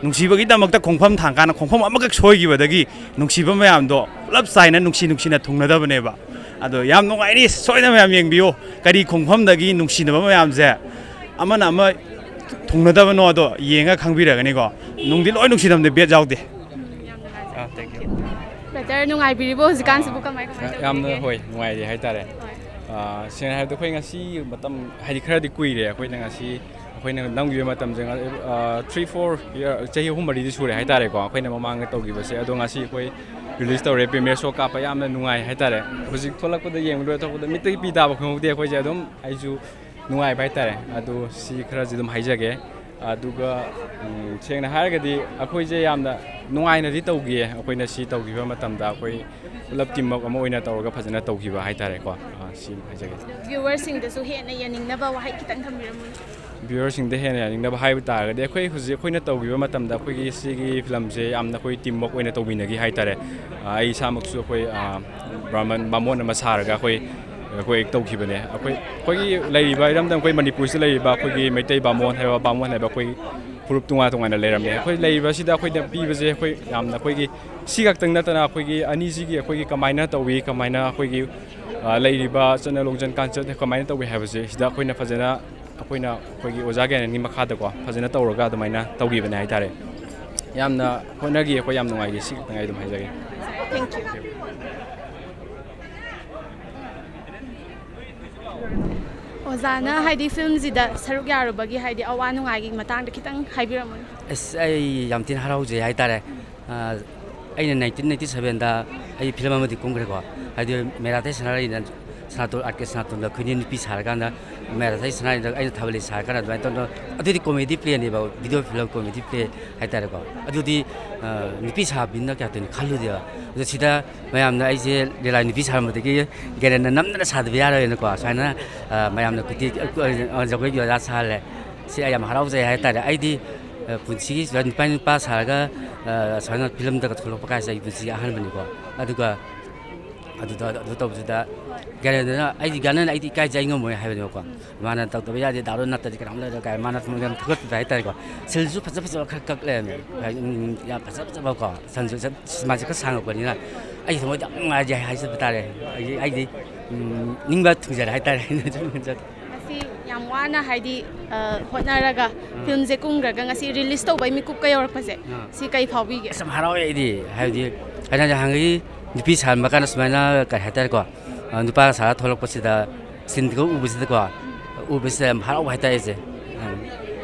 ꯅꯨꯡꯁꯤꯕꯒꯤꯗꯃꯛꯇ ꯈꯣꯡꯐꯝ ꯊꯥꯡꯀꯥꯟꯗ ꯈꯣꯡꯐꯝ ꯑꯃꯈꯛ ꯁꯣꯏꯈꯤꯕꯗꯒꯤ ꯅꯨꯡꯁꯤꯕ ꯃꯌꯥꯝꯗꯣ ꯄꯨꯂꯞ ꯆꯥꯏꯅ ꯅꯨꯡꯁꯤ ꯅꯨꯡꯁꯤꯅ ꯊꯨꯡꯅꯗꯕꯅꯦꯕ꯫ ꯑꯗꯣ ꯌꯥꯝ ꯅꯨꯡꯉꯥꯏꯔꯤ, ꯁꯣꯏꯗꯅ ꯃꯌꯥꯝ ꯌꯦꯡꯕꯤꯌꯨ꯫ ꯀꯔꯤ ꯈꯣꯡꯐꯝꯗꯒꯤ ꯅꯨꯡꯁꯤꯅꯕ ꯃꯌꯥꯝꯁꯦ ꯑꯃꯅ ꯑꯃ ꯊꯨꯡꯅꯗꯕꯅꯣ ꯑꯗꯣ ꯌꯦꯡꯉ ꯈꯪꯕꯤꯔꯒꯅꯤꯀꯣ꯫ ꯅꯨꯡꯗꯤ ꯂꯣꯏ ꯅꯨꯡꯁꯤꯅꯕꯅꯦ, ꯕꯦꯠ ꯌꯥꯎꯗꯦ꯫ ꯌꯥꯝ ꯅꯨꯡꯉꯥꯏꯖꯔꯦ꯫ ꯑꯥ, thank you꯫ Brother, ꯅꯨꯡꯉꯥꯏꯕꯤꯔꯤꯕꯣ ꯍꯧꯖꯤꯛꯀꯥꯟꯁꯤꯕꯨ? ꯀꯃꯥꯏ ꯀꯃꯥꯏ ꯇꯧꯔꯤꯒꯦ? ꯌꯥꯝꯅ ꯍꯣꯏ, ꯅꯨꯡꯉꯥꯏꯔꯤ ꯍꯥꯏꯇꯥꯔꯦ꯫ ꯍꯣꯏ꯫ ꯑꯥ, ꯁꯦꯡꯅ ꯍꯥꯏꯔꯕꯗ ꯑꯩꯈꯣꯏ ꯉꯁꯤ ꯃꯇꯝ ꯍꯥꯏꯗꯤ ꯈꯔꯗꯤ ꯀꯨꯏꯔꯦ꯫ ꯑꯩꯈꯣꯏꯅ ꯉꯁꯤ ꯑꯩꯈꯣꯏꯅ ꯅꯝꯈꯤꯕ ꯃꯇꯝꯁꯦ, three four year, ꯆꯍꯤ ꯑꯍꯨꯝ ꯃꯔꯤꯗꯤ ꯁꯨꯔꯦ ꯍꯥꯏꯇꯥꯔꯦꯀꯣ, ꯑꯩꯈꯣꯏꯅ ꯃꯃꯥꯡꯗ ꯇꯧꯈꯤꯕꯁꯦ꯫ ꯑꯗꯣ ꯉꯁꯤ ꯑꯩꯈꯣꯏ release ꯇꯧꯔꯦ, premiere show ꯀꯥꯞꯄ ꯌꯥꯝꯅ ꯅꯨꯡꯉꯥꯏ ꯍꯥꯏꯇꯥꯔꯦ꯫ ꯍꯧꯖꯤꯛ ꯊꯣꯛꯂꯛꯄꯗ ꯌꯦꯡꯕ ꯂꯣꯏꯔ ꯊꯣꯛꯄꯗ ꯃꯤꯠꯇꯒꯤ ꯄꯤ ꯇꯥꯕ ꯈꯪꯍꯧꯗꯦ꯫ ꯑꯩꯈꯣꯏꯁꯦ ꯑꯗꯨꯝ ꯑꯩꯁꯨ ꯅꯨꯡꯉꯥꯏꯕ ꯍꯥꯏꯇꯥꯔꯦ꯫ ꯑꯗꯣ ꯁꯤ ꯈꯔꯁꯤ ꯑꯗꯨꯝ ꯍꯥꯏꯖꯒꯦ꯫ ꯑꯗꯨꯒ ꯎꯝ, ꯁꯦꯡꯅ ꯍꯥꯏꯔꯒꯗꯤ ꯑꯩꯈꯣꯏꯁꯦ ꯌꯥꯝꯅ ꯅꯨꯡꯉꯥꯏꯅꯗꯤ ꯇꯧꯈꯤꯌꯦ꯫ ꯑꯩꯈꯣꯏꯅ ꯁꯤ ꯇꯧꯈꯤꯕ ꯃꯇꯝꯗ ꯑꯩꯈꯣꯏ ꯄꯨꯂꯞ ꯇꯤꯝꯋꯔꯛ ꯑꯃ ꯑꯣꯏꯅ ꯇꯧꯔꯒ ꯐꯖꯅ ꯇꯧꯈꯤꯕ ꯍꯥꯏꯇꯥꯔꯦꯀꯣ꯫ ꯑꯥ, ꯁꯤ ꯍꯥꯏꯖꯒꯦ꯫ ꯚ꯭ꯌꯨꯋꯔꯁꯤꯡꯗꯁꯨ ꯍꯦꯟꯅ ꯌꯦꯡꯅꯤꯡꯅꯕ ꯋꯥꯍꯩ ꯈꯤꯇꯪ ꯊꯝꯕꯤꯔꯝꯃꯨꯅꯦ꯫ ꯚ꯭ꯌꯨꯋꯔꯁꯤꯡꯗ ꯍꯦꯟꯅ ꯌꯥꯅꯤꯡꯅꯕ ꯍꯥꯏꯕ ꯇꯥꯔꯒꯗꯤ, ꯑꯩꯈꯣꯏ ꯍꯧꯖꯤꯛ ꯑꯩꯈꯣꯏꯅ ꯇꯧꯈꯤꯕ ꯃꯇꯝꯗ ꯑꯩꯈꯣꯏꯒꯤ ꯁꯤꯒꯤ ꯐꯤꯂꯝꯁꯦ ꯌꯥꯝꯅ ꯑꯩꯈꯣꯏ ꯇꯤꯝꯋꯔꯛ ꯑꯣꯏꯅ ꯇꯧꯃꯤꯟꯅꯈꯤ ꯍꯥꯏꯇꯥꯔꯦ꯫ ꯑꯥ, ꯑꯩ ꯏꯁꯥꯃꯛꯁꯨ ꯑꯩꯈꯣꯏ, ꯑꯥ, ꯕ꯭ꯔꯥꯍꯃꯟ ꯕꯥꯃꯣꯟ ꯑꯃ ꯁꯥꯔꯒ ꯑꯩꯈꯣꯏ ꯑꯩꯈꯣꯏ ꯇꯧꯈꯤꯕꯅꯦ꯫ ꯑꯩꯈꯣꯏ ꯑꯩꯈꯣꯏꯒꯤ ꯂꯩꯔꯤꯕ ꯏꯔꯝꯗꯝ ꯑꯩꯈꯣꯏ ꯃꯅꯤꯄꯨꯔꯁꯤꯗ ꯂꯩꯔꯤꯕ ꯑꯩꯈꯣꯏꯒꯤ ꯃꯩꯇꯩ ꯕꯥꯃꯣꯟ ꯍꯥꯏꯕ ꯕꯥꯃꯣꯟ ꯍꯥꯏꯕ ꯑꯩꯈꯣꯏ ꯐꯨꯔꯨꯞ ꯇꯣꯉꯥꯟ ꯇꯣꯉꯥꯟꯅ ꯂꯩꯔꯝꯃꯦ꯫ ꯑꯩꯈꯣꯏ ꯂꯩꯔꯤꯕꯁꯤꯗ ꯑꯩꯈꯣꯏꯅ ꯄꯤꯕꯁꯦ ꯑꯩꯈꯣꯏ ꯌꯥꯝꯅ ꯑꯩꯈꯣꯏꯒꯤ ꯁꯤ ꯈꯛꯇꯪ ꯅꯠꯇꯅ ꯑꯩꯈꯣꯏꯒꯤ ꯑꯅꯤꯁꯤꯒꯤ ꯑꯩꯈꯣꯏꯒꯤ ꯀꯃꯥꯏꯅ ꯇꯧꯏ, ꯀꯃꯥꯏꯅ ꯑꯩꯈꯣꯏꯒꯤ, ꯑ, ꯂꯩꯔꯤꯕ ꯆꯠꯅ ꯂꯣꯟꯆꯠ ꯀꯥꯟꯆꯠ ꯀꯃꯥꯏꯅ ꯇꯧꯏ ꯍꯥꯏꯕꯁꯦ ꯁꯤꯗ ꯑꯩꯈꯣꯏꯅ ꯐꯖꯅ ꯑꯩꯈꯣꯏꯅ ꯑꯩꯈꯣꯏꯒꯤ ꯑꯣꯖꯥ ꯒ꯭ꯌꯥꯅꯦꯟꯒꯤ ꯃꯈꯥꯗꯀꯣ ꯐꯖꯅ ꯇꯧꯔꯒ ꯑꯗꯨꯃꯥꯏꯅ ꯇꯧꯈꯤꯕꯅꯦ ꯍꯥꯏꯇꯥꯔꯦ꯫ ꯌꯥꯝꯅ ꯍꯣꯠꯅꯈꯤ ꯑꯩꯈꯣꯏ, ꯌꯥꯝ ꯅꯨꯡꯉꯥꯏꯈꯤ꯫ ꯁꯤ ꯈꯛꯇꯪ ꯑꯩ ꯑꯗꯨꯝ ꯍꯥꯏꯖꯒꯦ꯫ Thank you. ꯑꯣꯖꯥꯅ ꯍꯥꯏꯗꯤ ꯐꯤꯂꯝꯁꯤꯗ ꯁꯔꯨꯛ ꯌꯥꯔꯨꯕꯒꯤ ꯍꯥꯏꯗꯤ ꯑꯋꯥ ꯅꯨꯡꯉꯥꯏꯒꯤ ꯃꯇꯥꯡꯗ ꯈꯤꯇꯪ ꯍꯥꯏꯕꯤꯔꯝꯃꯨꯅꯦ꯫ ꯑꯁ, ꯑꯩ ꯌꯥꯝ ꯊꯤꯅ ꯍꯔꯥꯎꯖꯩ ꯍꯥꯏꯇꯥꯔꯦ꯫ ꯑ, ꯑꯩꯅ ꯅꯥꯏꯟꯇꯤꯟ ꯅꯥꯏꯟꯇꯤ ꯁꯕꯦꯟꯗ ꯑꯩ ꯐꯤꯂꯝ ꯑꯃꯗꯤ ꯀꯨꯝꯈ꯭ꯔꯦꯀꯣ꯫ ꯍꯥꯏꯗꯤ ꯃꯦꯔꯥꯊꯥꯏ ꯁꯅꯥꯔꯩꯅ, ꯁꯅꯥꯇꯣꯟ, ꯑꯥꯔ ꯀꯦ ꯁꯅꯥꯇꯣꯟꯒ ꯑꯩꯈꯣꯏꯅꯤ ꯅꯨꯄꯤ ꯁꯥꯔꯀꯥꯟꯗ, ꯃꯦꯔꯥꯊꯥꯏ ꯁꯅꯥꯔꯩꯗ ꯑꯩꯅ ꯊꯥꯕꯜꯂꯩ ꯁꯥꯔꯀꯥꯟꯗ ꯑꯗꯨꯃꯥꯏꯅ ꯇꯧꯗꯅ, ꯑꯗꯨꯗꯤ ꯀꯣꯃꯦꯗꯤ ꯄ꯭ꯂꯦꯅꯦꯕ, ꯚꯤꯗꯤꯑꯣ ꯐꯤꯂꯝ ꯀꯣꯃꯦꯗꯤ ꯄ꯭ꯂꯦ ꯍꯥꯏꯇꯥꯔꯦꯀꯣ꯫ ꯑꯗꯨꯗꯤ, ꯑ, ꯅꯨꯄꯤ ꯁꯥꯕꯤꯅ ꯀꯌꯥ ꯊꯣꯏꯅ ꯈꯜꯂꯨꯗꯦꯕ꯫ ꯑꯗꯣ ꯁꯤꯗ ꯃꯌꯥꯝꯅ ꯑꯩꯁꯦ ꯂꯤꯂꯥ ꯅꯨꯄꯤ ꯁꯥꯔꯝꯕꯗꯒꯤ ꯒ꯭ꯌꯥꯅꯦꯟꯅ ꯅꯝꯗꯅ ꯁꯥꯗꯕ ꯌꯥꯔꯣꯏꯅꯀꯣ, ꯁꯨꯃꯥꯏꯅ, ꯑ, ꯃꯌꯥꯝꯅ ꯀꯨꯇꯤ, ꯑ, ꯖꯒꯣꯏꯒꯤ ꯑꯣꯖꯥ ꯁꯥꯍꯜꯂꯦ꯫ ꯁꯤ ꯑꯩ ꯌꯥꯝ ꯍꯔꯥꯎꯖꯩ ꯍꯥꯏꯇꯥꯔꯦ꯫ ꯑꯩꯗꯤ, ꯑ, ꯄꯨꯟꯁꯤꯒꯤ ꯁꯨꯃꯥꯏꯅ ꯅꯨꯄꯥ ꯅꯨꯄꯥ ꯁꯥꯔꯒ, ꯑ, ꯁꯨꯃꯥꯏꯅ ꯐꯤꯂꯝꯗꯒ ꯊꯣꯛꯂꯛꯄ ꯀꯥꯏꯁꯦ ꯑꯩ ꯄꯨꯟꯁꯤꯒꯤ ꯑꯍꯥꯟꯕꯅꯤꯀꯣ꯫ ꯑꯗꯨꯒ ꯑꯗꯨꯗ, ꯑꯗꯨ ꯇꯧꯕꯁꯤꯗ ꯒ꯭ꯌꯥꯅꯦꯟꯗꯨꯅ, ꯑꯩꯗꯤ ꯒ꯭ꯌꯥꯅꯦꯟ, ꯑꯩꯗꯤ ꯏꯀꯥꯏꯖꯩ, ꯑꯩ ꯉꯝꯃꯣꯏ ꯍꯥꯏꯕꯅꯦꯕꯀꯣ꯫ ꯃꯥꯅ ꯇꯧꯗꯕ ꯌꯥꯗꯦ, ꯗꯥ ꯑꯔꯨꯟ ꯅꯠꯇ꯭ꯔꯗꯤ ꯀꯅꯥꯝ ꯂꯩꯔꯣꯏ ꯀꯥꯏꯅ ꯃꯥꯅ ꯁꯨꯝ ꯌꯥꯝ ꯊꯥꯒꯠꯄꯤꯕ ꯍꯥꯏꯇꯥꯔꯦꯀꯣ꯫ ꯁꯤꯜꯁꯨ ꯐꯖ ꯐꯖꯕ ꯈꯔ ꯀꯛ ꯂꯩꯔꯝꯃꯦ꯫ ꯎꯝ, ꯌꯥꯝ ꯐꯖ ꯐꯖꯕꯀꯣ꯫ ꯁꯟꯁꯨ ꯁꯤꯃꯥꯁꯦ ꯈꯔ ꯁꯥꯡꯉꯛꯄꯅꯤꯅ ꯑꯩ ꯊꯃꯣꯏꯗ ꯌꯥꯝ ꯅꯨꯡꯉꯥꯏꯖꯩ ꯍꯥꯏꯖꯕ ꯇꯥꯔꯦ꯫ ꯑꯩ, ꯑꯩꯗꯤ, ꯎꯝ, ꯅꯤꯡꯕ ꯊꯨꯡꯖꯔꯦ ꯍꯥꯏꯇꯥꯔꯦ꯫ ꯑꯩꯅ ꯁꯨꯝ ꯈꯟꯖꯕ꯫ ꯉꯁꯤ ꯌꯥꯝ ꯋꯥꯅ ꯍꯥꯏꯗꯤ, ꯑ, ꯍꯣꯠꯅꯔꯒ ꯐꯤꯂꯝꯁꯦ ꯀꯨꯝꯈ꯭ꯔꯒ ꯉꯁꯤ ꯔꯤꯂꯤꯁ ꯇꯧꯕꯩ ꯃꯤꯀꯨꯞꯀ ꯌꯧꯔꯛꯄꯁꯦ, ꯁꯤ ꯀꯩ ꯐꯥꯎꯕꯤꯒꯦ? ꯑꯁ, ꯌꯥꯝ ꯍꯔꯥꯎꯋꯦ ꯑꯩꯗꯤ꯫ ꯍꯥꯏꯕꯗꯤ ꯑꯩꯅ ꯍꯥꯟꯅꯗꯤ ꯅꯨꯄꯤ ꯁꯥꯍꯟꯕ ꯀꯥꯟꯗ ꯁꯨꯃꯥꯏꯅ ꯀꯩ ꯍꯥꯏꯇꯥꯔꯦꯀꯣ, ꯑ, ꯅꯨꯄꯥꯒ ꯁꯥꯔ ꯊꯣꯛꯂꯛꯄꯁꯤꯗ, ꯁꯤꯟꯗꯒ ꯎꯕꯁꯤꯗꯀꯣ, ꯎꯕꯁꯤꯗ ꯌꯥꯝ ꯍꯔꯥꯎꯕ ꯍꯥꯏꯇꯥꯔꯦ ꯑꯩꯁꯦ꯫ ꯎꯝ꯫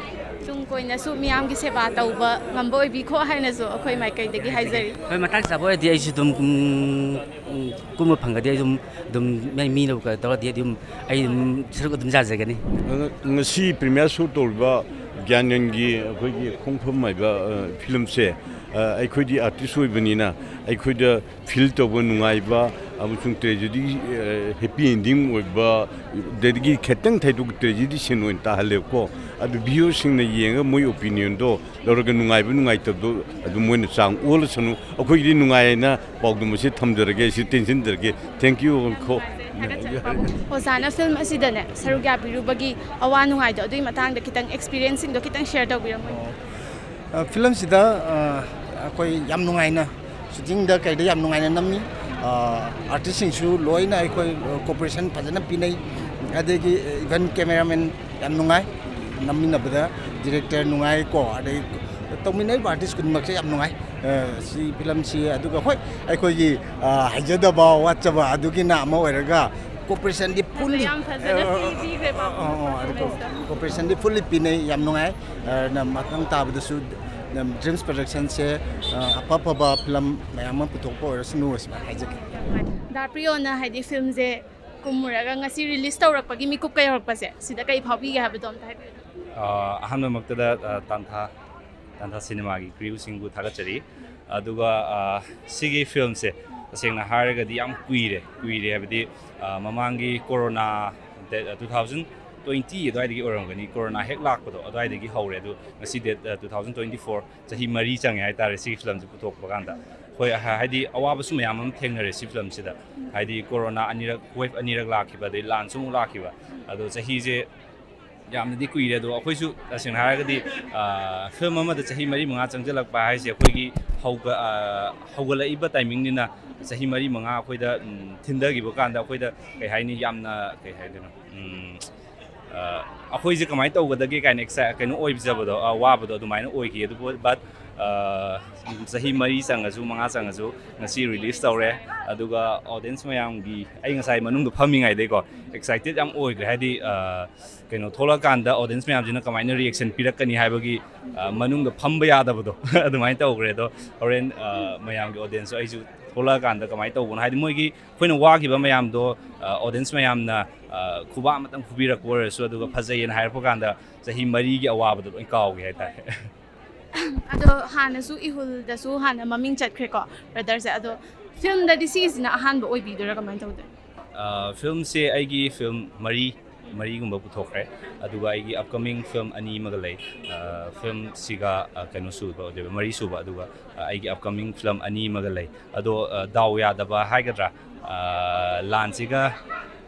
ꯇꯨꯡ ꯀꯣꯏꯅꯁꯨ ꯃꯤꯌꯥꯝꯒꯤ ꯁꯦꯕꯥ ꯇꯧꯕ ꯉꯝꯕ ꯑꯣꯏꯕꯤꯈꯣ ꯍꯥꯏꯅꯁꯨ ꯑꯩꯈꯣꯏ ꯃꯥꯏꯀꯩꯗꯒꯤ ꯍꯥꯏꯖꯔꯤ꯫ ꯍꯣꯏ, ꯃꯇꯥꯡ ꯆꯥꯕ ꯑꯣꯏꯔꯗꯤ ꯑꯩꯁꯨ ꯑꯗꯨꯝ, ꯎꯝ, ꯎꯝ, ꯀꯨꯝꯕ ꯐꯪꯒꯗꯤ ꯑꯩ ꯑꯗꯨꯝ, ꯑꯗꯨꯝ ꯃꯤ-, ꯃꯤꯅ ꯀꯩꯅꯣ ꯇꯧꯔꯗꯤ ꯑꯗꯨꯝ ꯑꯩ ꯑꯗꯨꯝ ꯁꯔꯨꯛ ꯑꯗꯨꯝ ꯌꯥꯖꯒꯅꯤ꯫ ꯉ-, ꯉꯁꯤ ꯄ꯭ꯔꯤꯃꯤꯌꯔ ꯁꯣ ꯇꯧꯔꯤꯕ ꯒ꯭ꯌꯥꯟꯌꯟꯒꯤ ꯑꯩꯈꯣꯏꯒꯤ ꯈꯣꯡꯐꯝ ꯍꯥꯏꯕ, ꯑ, ꯐꯤꯂꯝꯁꯦ, ꯑ, ꯑꯩꯈꯣꯏꯗꯤ ꯑꯥꯔꯇꯤꯁ ꯑꯣꯏꯕꯅꯤꯅ ꯑꯩꯈꯣꯏꯗ ꯐꯤꯜ ꯇꯧꯕ ꯅꯨꯡꯉꯥꯏꯕ ꯑꯃꯁꯨꯡ ꯇ꯭ꯔꯦꯖꯦꯗꯤ, ꯑ, ꯍꯦꯄꯤ ꯑꯦꯟꯗꯤꯡ ꯑꯣꯏꯕ, ꯑꯗꯒꯤ ꯈꯤꯇꯪ ꯊꯩꯗꯣꯛ ꯇ꯭ꯔꯦꯖꯦꯗꯤ ꯁꯤꯟ ꯑꯣꯏꯅ ꯇꯥꯍꯜꯂꯦꯕꯀꯣ꯫ ꯑꯗꯨ ꯚ꯭ꯌꯨꯋꯔꯁꯤꯡꯅ ꯌꯦꯡꯉꯒ ꯃꯣꯏ ꯑꯣꯄꯤꯅꯤꯌꯟꯗꯣ ꯂꯧꯔꯒ ꯅꯨꯡꯉꯥꯏꯕ ꯅꯨꯡꯉꯥꯏꯇꯕꯗꯣ ꯑꯗꯨꯝ ꯃꯣꯏꯅ ꯆꯥꯡ ꯑꯣꯜꯂꯁꯅꯨ꯫ ꯑꯩꯈꯣꯏꯒꯤꯗꯤ ꯅꯨꯡꯉꯥꯏ ꯍꯥꯏꯅ ꯄꯥꯎꯗꯝ ꯑꯁꯤ ꯊꯝꯖꯔꯒꯦ, ꯑꯩꯁꯨ ꯇꯦꯟꯁꯤꯟꯖꯔꯒꯦ꯫ Thank you꯫ ꯌꯥꯝ ꯅꯨꯡꯉꯥꯏꯖꯩ, ꯊꯥꯒꯠꯆꯔꯤ ꯄꯥꯕꯨꯡ꯫ ꯑꯣꯖꯥꯅ ꯐꯤꯂꯝ ꯑꯁꯤꯗꯅꯦ ꯁꯔꯨꯛ ꯌꯥꯕꯤꯔꯨꯕꯒꯤ ꯑꯋꯥ ꯅꯨꯡꯉꯥꯏꯗꯣ ꯑꯗꯨꯒꯤ ꯃꯇꯥꯡꯗ ꯈꯤꯇꯪ ꯑꯦꯛꯁꯄꯤꯔꯤꯌꯦꯟꯁꯁꯤꯡꯗꯣ ꯈꯤꯇꯪ ꯁꯤꯌꯔ ꯇꯧꯕꯤꯔꯝꯃꯣ꯫ ꯑ, ꯐꯤꯂꯝꯁꯤꯗ, ꯑ, ꯑꯩꯈꯣꯏ ꯌꯥꯝ ꯅꯨꯡꯉꯥꯏꯅ, ꯁꯨꯇꯤꯡꯗ ꯀꯩꯗ ꯌꯥꯝ ꯅꯨꯡꯉꯥꯏꯅ ꯅꯝꯃꯤ꯫ ꯑ, ꯑꯥꯔꯇꯤꯁꯁꯤꯡꯁꯨ ꯂꯣꯏꯅ ꯑꯩꯈꯣꯏ, ꯑ, ꯀꯣꯑꯣꯄꯔꯦꯁꯟ ꯐꯖꯅ ꯄꯤꯅꯩ꯫ ꯑꯗꯒꯤ ꯏꯚꯟ ꯀꯦꯃꯦꯔꯥꯃꯦꯟ ꯌꯥꯝ ꯅꯨꯡꯉꯥꯏ, ꯅꯝꯃꯤꯟꯅꯕꯗ ꯗꯤꯔꯦꯛꯇꯔ ꯅꯨꯡꯉꯥꯏꯀꯣ, ꯑꯗꯩ ꯇꯧꯃꯤꯟꯅꯔꯤꯕ ꯑꯥꯔꯇꯤꯁ ꯈꯨꯗꯤꯡꯃꯛꯁꯦ ꯌꯥꯝ ꯅꯨꯡꯉꯥꯏ꯫ ꯑ, ꯁꯤ ꯐꯤꯂꯝꯁꯤ, ꯑꯗꯨꯒ ꯍꯣꯏ, ꯑꯩꯈꯣꯏꯒꯤ, ꯑ, ꯍꯩꯖꯗꯕ ꯋꯥꯠꯆꯕ ꯑꯗꯨꯒꯤꯅ ꯑꯃ ꯑꯣꯏꯔꯒ, ꯀꯣꯑꯣꯄꯔꯦꯁꯟꯗꯤ ꯐꯨꯜ, ꯌꯥꯝ ꯐꯖꯅ ꯑ, ꯄꯤꯕꯤꯈ꯭ꯔꯦ, ꯑ, ꯑ, ꯑ, ꯑꯗꯨ ꯀꯣ-, ꯄꯔꯐꯣꯔꯃꯦꯟꯁꯇ꯫ ꯀꯣꯑꯣꯄꯔꯦꯁꯟꯗꯤ ꯐꯨꯜꯂꯤ ꯄꯤꯅꯩ, ꯌꯥꯝ ꯅꯨꯡꯉꯥꯏ꯫ ꯑ, ꯅ ꯃꯊꯪ ꯇꯥꯕꯗꯁꯨ, ꯅ ꯗ꯭ꯔꯤꯝꯁ ꯄ꯭ꯔꯗꯛꯁꯟꯁꯦ, ꯑ, ꯑꯐ ꯑꯐꯕ ꯐꯤꯂꯝ ꯃꯌꯥꯝ ꯑꯃ ꯄꯨꯊꯣꯛꯄ ꯑꯣꯏꯔꯁꯅꯨ, ꯑꯁꯨꯃꯥꯏꯅ ꯍꯥꯏꯖꯒꯦ꯫ ꯗꯥ ꯄ꯭ꯔꯤꯌꯣꯅ ꯍꯥꯏꯗꯤ ꯐꯤꯂꯝꯁꯦ ꯀꯨꯝꯃꯨꯔꯒ ꯉꯁꯤ ꯔꯤꯂꯤꯁ ꯇꯧꯔꯛꯄꯒꯤ ꯃꯤꯀꯨꯞꯀ ꯌꯧꯔꯛꯄꯁꯦ, ꯁꯤꯗ ꯀꯩ ꯐꯥꯎꯕꯤꯒꯦ ꯍꯥꯏꯕꯗꯣ ꯑꯝꯇ ꯍꯥꯏꯕꯤꯌꯨ꯫ ꯑ, ꯑꯍꯥꯟꯕꯃꯛꯇꯗ, ꯑ, ꯇꯥꯟꯊꯥ, ꯇꯥꯟꯊꯥ ꯁꯤꯅꯦꯃꯥꯒꯤ ꯀ꯭ꯔꯤꯌꯨꯁꯤꯡꯕꯨ ꯊꯥꯒꯠꯆꯔꯤ꯫ ꯑꯗꯨꯒ, ꯑ, ꯁꯤꯒꯤ ꯐꯤꯂꯝꯁꯦ ꯇꯁꯦꯡꯅ ꯍꯥꯏꯔꯒꯗꯤ ꯌꯥꯝ ꯀꯨꯏꯔꯦ, ꯀꯨꯏꯔꯦ ꯍꯥꯏꯕꯗꯤ, ꯑ, ꯃꯃꯥꯡꯒꯤ ꯀꯣꯔꯣꯅꯥ ꯗꯦꯠ, ꯑ, two thousand twenty ꯑꯗꯨꯋꯥꯏꯗꯒꯤ ꯑꯣꯏꯔꯝꯒꯅꯤ, ꯀꯣꯔꯣꯅꯥ ꯍꯦꯛ ꯂꯥꯛꯄꯗꯣ ꯑꯗꯨꯋꯥꯏꯗꯒꯤ ꯍꯧꯔꯦ꯫ ꯑꯗꯨ ꯉꯁꯤ ꯗꯦꯠ, ꯑ, two thousand twenty four, ꯆꯍꯤ ꯃꯔꯤ ꯆꯪꯉꯦ ꯍꯥꯏꯇꯥꯔꯦ ꯁꯤꯒꯤ ꯐꯤꯂꯝꯁꯦ ꯄꯨꯊꯣꯛꯄ ꯀꯥꯟꯗ꯫ ꯍꯣꯏ, ꯍꯥ-, ꯍꯥꯏꯗꯤ ꯑꯋꯥꯕꯁꯨ ꯃꯌꯥꯝ ꯑꯃ ꯊꯦꯡꯅꯔꯦ ꯁꯤ ꯐꯤꯂꯝꯁꯤꯗ꯫ ꯍꯥꯏꯗꯤ ꯀꯣꯔꯣꯅꯥ ꯑꯅꯤꯔꯛ, ꯋꯦꯕ ꯑꯅꯤꯔꯛ ꯂꯥꯛꯈꯤꯕ, ꯑꯗꯩ ꯂꯥꯟꯁꯨ ꯑꯃꯨꯛ ꯂꯥꯛꯈꯤꯕ꯫ ꯑꯗꯣ ꯆꯍꯤꯁꯦ ꯌꯥꯝꯅꯗꯤ ꯀꯨꯏꯔꯦ꯫ ꯑꯗꯣ ꯑꯩꯈꯣꯏꯁꯨ ꯇꯁꯦꯡꯅ ꯍꯥꯏꯔꯒꯗꯤ, ꯑ, ꯐꯤꯂꯝ ꯑꯃꯗ ꯆꯍꯤ ꯃꯔꯤ ꯃꯉꯥ ꯆꯪꯁꯤꯜꯂꯛꯄ ꯍꯥꯏꯁꯦ ꯑꯩꯈꯣꯏꯒꯤ ꯍꯧꯒ-, ꯑ, ꯍꯧꯒꯠꯂꯛꯏꯕ ꯇꯥꯏꯃꯤꯡꯅꯤꯅ ꯆꯍꯤ ꯃꯔꯤ ꯃꯉꯥ ꯑꯩꯈꯣꯏꯗ, ꯎꯝ, ꯊꯤꯟꯊꯈꯤꯕ ꯀꯥꯟꯗ ꯑꯩꯈꯣꯏꯗ ꯀꯩ ꯍꯥꯏꯅꯤ, ꯌꯥꯝꯅ ꯀꯩ ꯍꯥꯏꯗꯣꯏꯅꯣ, ꯎꯝ, ꯑ, ꯑꯩꯈꯣꯏꯁꯦ ꯀꯃꯥꯏꯅ ꯇꯧꯒꯗꯒꯦ ꯀꯥꯏꯅ ꯑꯦꯛꯁꯥꯏ-, ꯀꯩꯅꯣ ꯑꯣꯏꯖꯕꯗꯣ, ꯑ, ꯋꯥꯕꯗꯣ ꯑꯗꯨꯃꯥꯏꯅ ꯑꯣꯏꯈꯤ꯫ ꯑꯗꯨꯕꯨ but, ꯑ, ꯆꯍꯤ ꯃꯔꯤ ꯆꯪꯉꯁꯨ, ꯃꯉꯥ ꯆꯪꯉꯁꯨ ꯉꯁꯤ ꯔꯤꯂꯤꯁ ꯇꯧꯔꯦ꯫ ꯑꯗꯨꯒ ꯑꯣꯗꯤꯌꯟꯁ ꯃꯌꯥꯝꯒꯤ, ꯑꯩ ꯉꯁꯥꯏ ꯃꯅꯨꯡꯗ ꯐꯝꯃꯤꯉꯩꯗꯩꯀꯣ ꯑꯦꯛꯁꯥꯏꯇꯦꯠ ꯌꯥꯝ ꯑꯣꯏꯈ꯭ꯔꯦ꯫ ꯍꯥꯏꯗꯤ, ꯑ, ꯀꯩꯅꯣ ꯊꯣꯛꯂꯛꯑꯀꯥꯟꯗ ꯑꯣꯗꯤꯌꯟꯁ ꯃꯌꯥꯝꯁꯤꯅ ꯀꯃꯥꯏꯅ ꯔꯤꯌꯦꯛꯁꯟ ꯄꯤꯔꯛꯀꯅꯤ ꯍꯥꯏꯕꯒꯤ, ꯑ, ꯃꯅꯨꯡꯗ ꯐꯝꯕ ꯌꯥꯗꯕꯗꯣ ꯑꯗꯨꯃꯥꯏꯅ ꯇꯧꯈ꯭ꯔꯦ꯫ ꯑꯗꯣ ꯍꯣꯔꯦꯟ, ꯑ, ꯃꯌꯥꯝꯒꯤ ꯑꯣꯗꯤꯌꯟꯁꯁꯨ ꯑꯩꯁꯨ ꯊꯣꯛꯂꯛꯑꯀꯥꯟꯗ ꯀꯃꯥꯏꯅ ꯇꯧꯕꯅꯣ, ꯍꯥꯏꯗꯤ ꯃꯣꯏꯒꯤ ꯑꯩꯈꯣꯏꯅ ꯋꯥꯈꯤꯕ ꯃꯌꯥꯝꯗꯣ, ꯑ, ꯑꯣꯗꯤꯌꯟꯁ ꯃꯌꯥꯝꯅ, ꯑ, ꯈꯨꯕꯥꯛ ꯑꯃꯇꯪ ꯈꯨꯕꯤꯔꯛꯄ ꯑꯣꯏꯔꯁꯨ, ꯑꯗꯨꯒ ꯐꯖꯩꯌꯦꯅ ꯍꯥꯏꯔꯛꯄ ꯀꯥꯟꯗ ꯆꯍꯤ ꯃꯔꯤꯒꯤ ꯑꯋꯥꯕꯗꯣ ꯂꯣꯏ ꯀꯥꯎꯒꯦ ꯍꯥꯏꯇꯥꯔꯦ꯫ ꯑꯗꯣ ꯍꯥꯟꯅꯁꯨ ꯏꯍꯨꯜꯗꯁꯨ ꯍꯥꯟꯅ ꯃꯃꯤꯡ ꯆꯠꯈ꯭ꯔꯦꯀꯣ ꯕ꯭ꯔꯗꯔꯁꯦ꯫ ꯑꯗꯣ ꯐꯤꯂꯝꯗꯗꯤ ꯁꯤꯒꯤꯁꯤꯅ ꯑꯍꯥꯟꯕ ꯑꯣꯏꯕꯤꯗꯣꯏꯔꯥ, ꯀꯃꯥꯏꯅ ꯇꯧꯗꯣꯏꯅꯣ? ꯑ, ꯐꯤꯂꯝꯁꯦ ꯑꯩꯒꯤ ꯐꯤꯂꯝ ꯃꯔꯤ, ꯃꯔꯤꯒꯨꯝꯕ ꯄꯨꯊꯣꯛꯈ꯭ꯔꯦ꯫ ꯑꯗꯨꯒ ꯑꯩꯒꯤ ꯑꯞꯀꯃꯤꯡ ꯐꯤꯂꯝ ꯑꯅꯤ ꯑꯃꯒ ꯂꯩ꯫ ꯑ, ꯐꯤꯂꯝꯁꯤꯒ, ꯑ, ꯀꯩꯅꯣ ꯁꯨꯕ ꯑꯣꯏꯗꯣꯏꯕ, ꯃꯔꯤ ꯁꯨꯕ꯫ ꯑꯗꯨꯒ, ꯑ, ꯑꯩꯒꯤ ꯑꯞꯀꯃꯤꯡ ꯐꯤꯂꯝ ꯑꯅꯤ ꯑꯃꯒ ꯂꯩ꯫ ꯑꯗꯣ, ꯑ, ꯗꯥꯎ ꯌꯥꯗꯕ ꯍꯥꯏꯒꯗ꯭ꯔꯥ, ꯑ, ꯂꯥꯟꯁꯤꯒ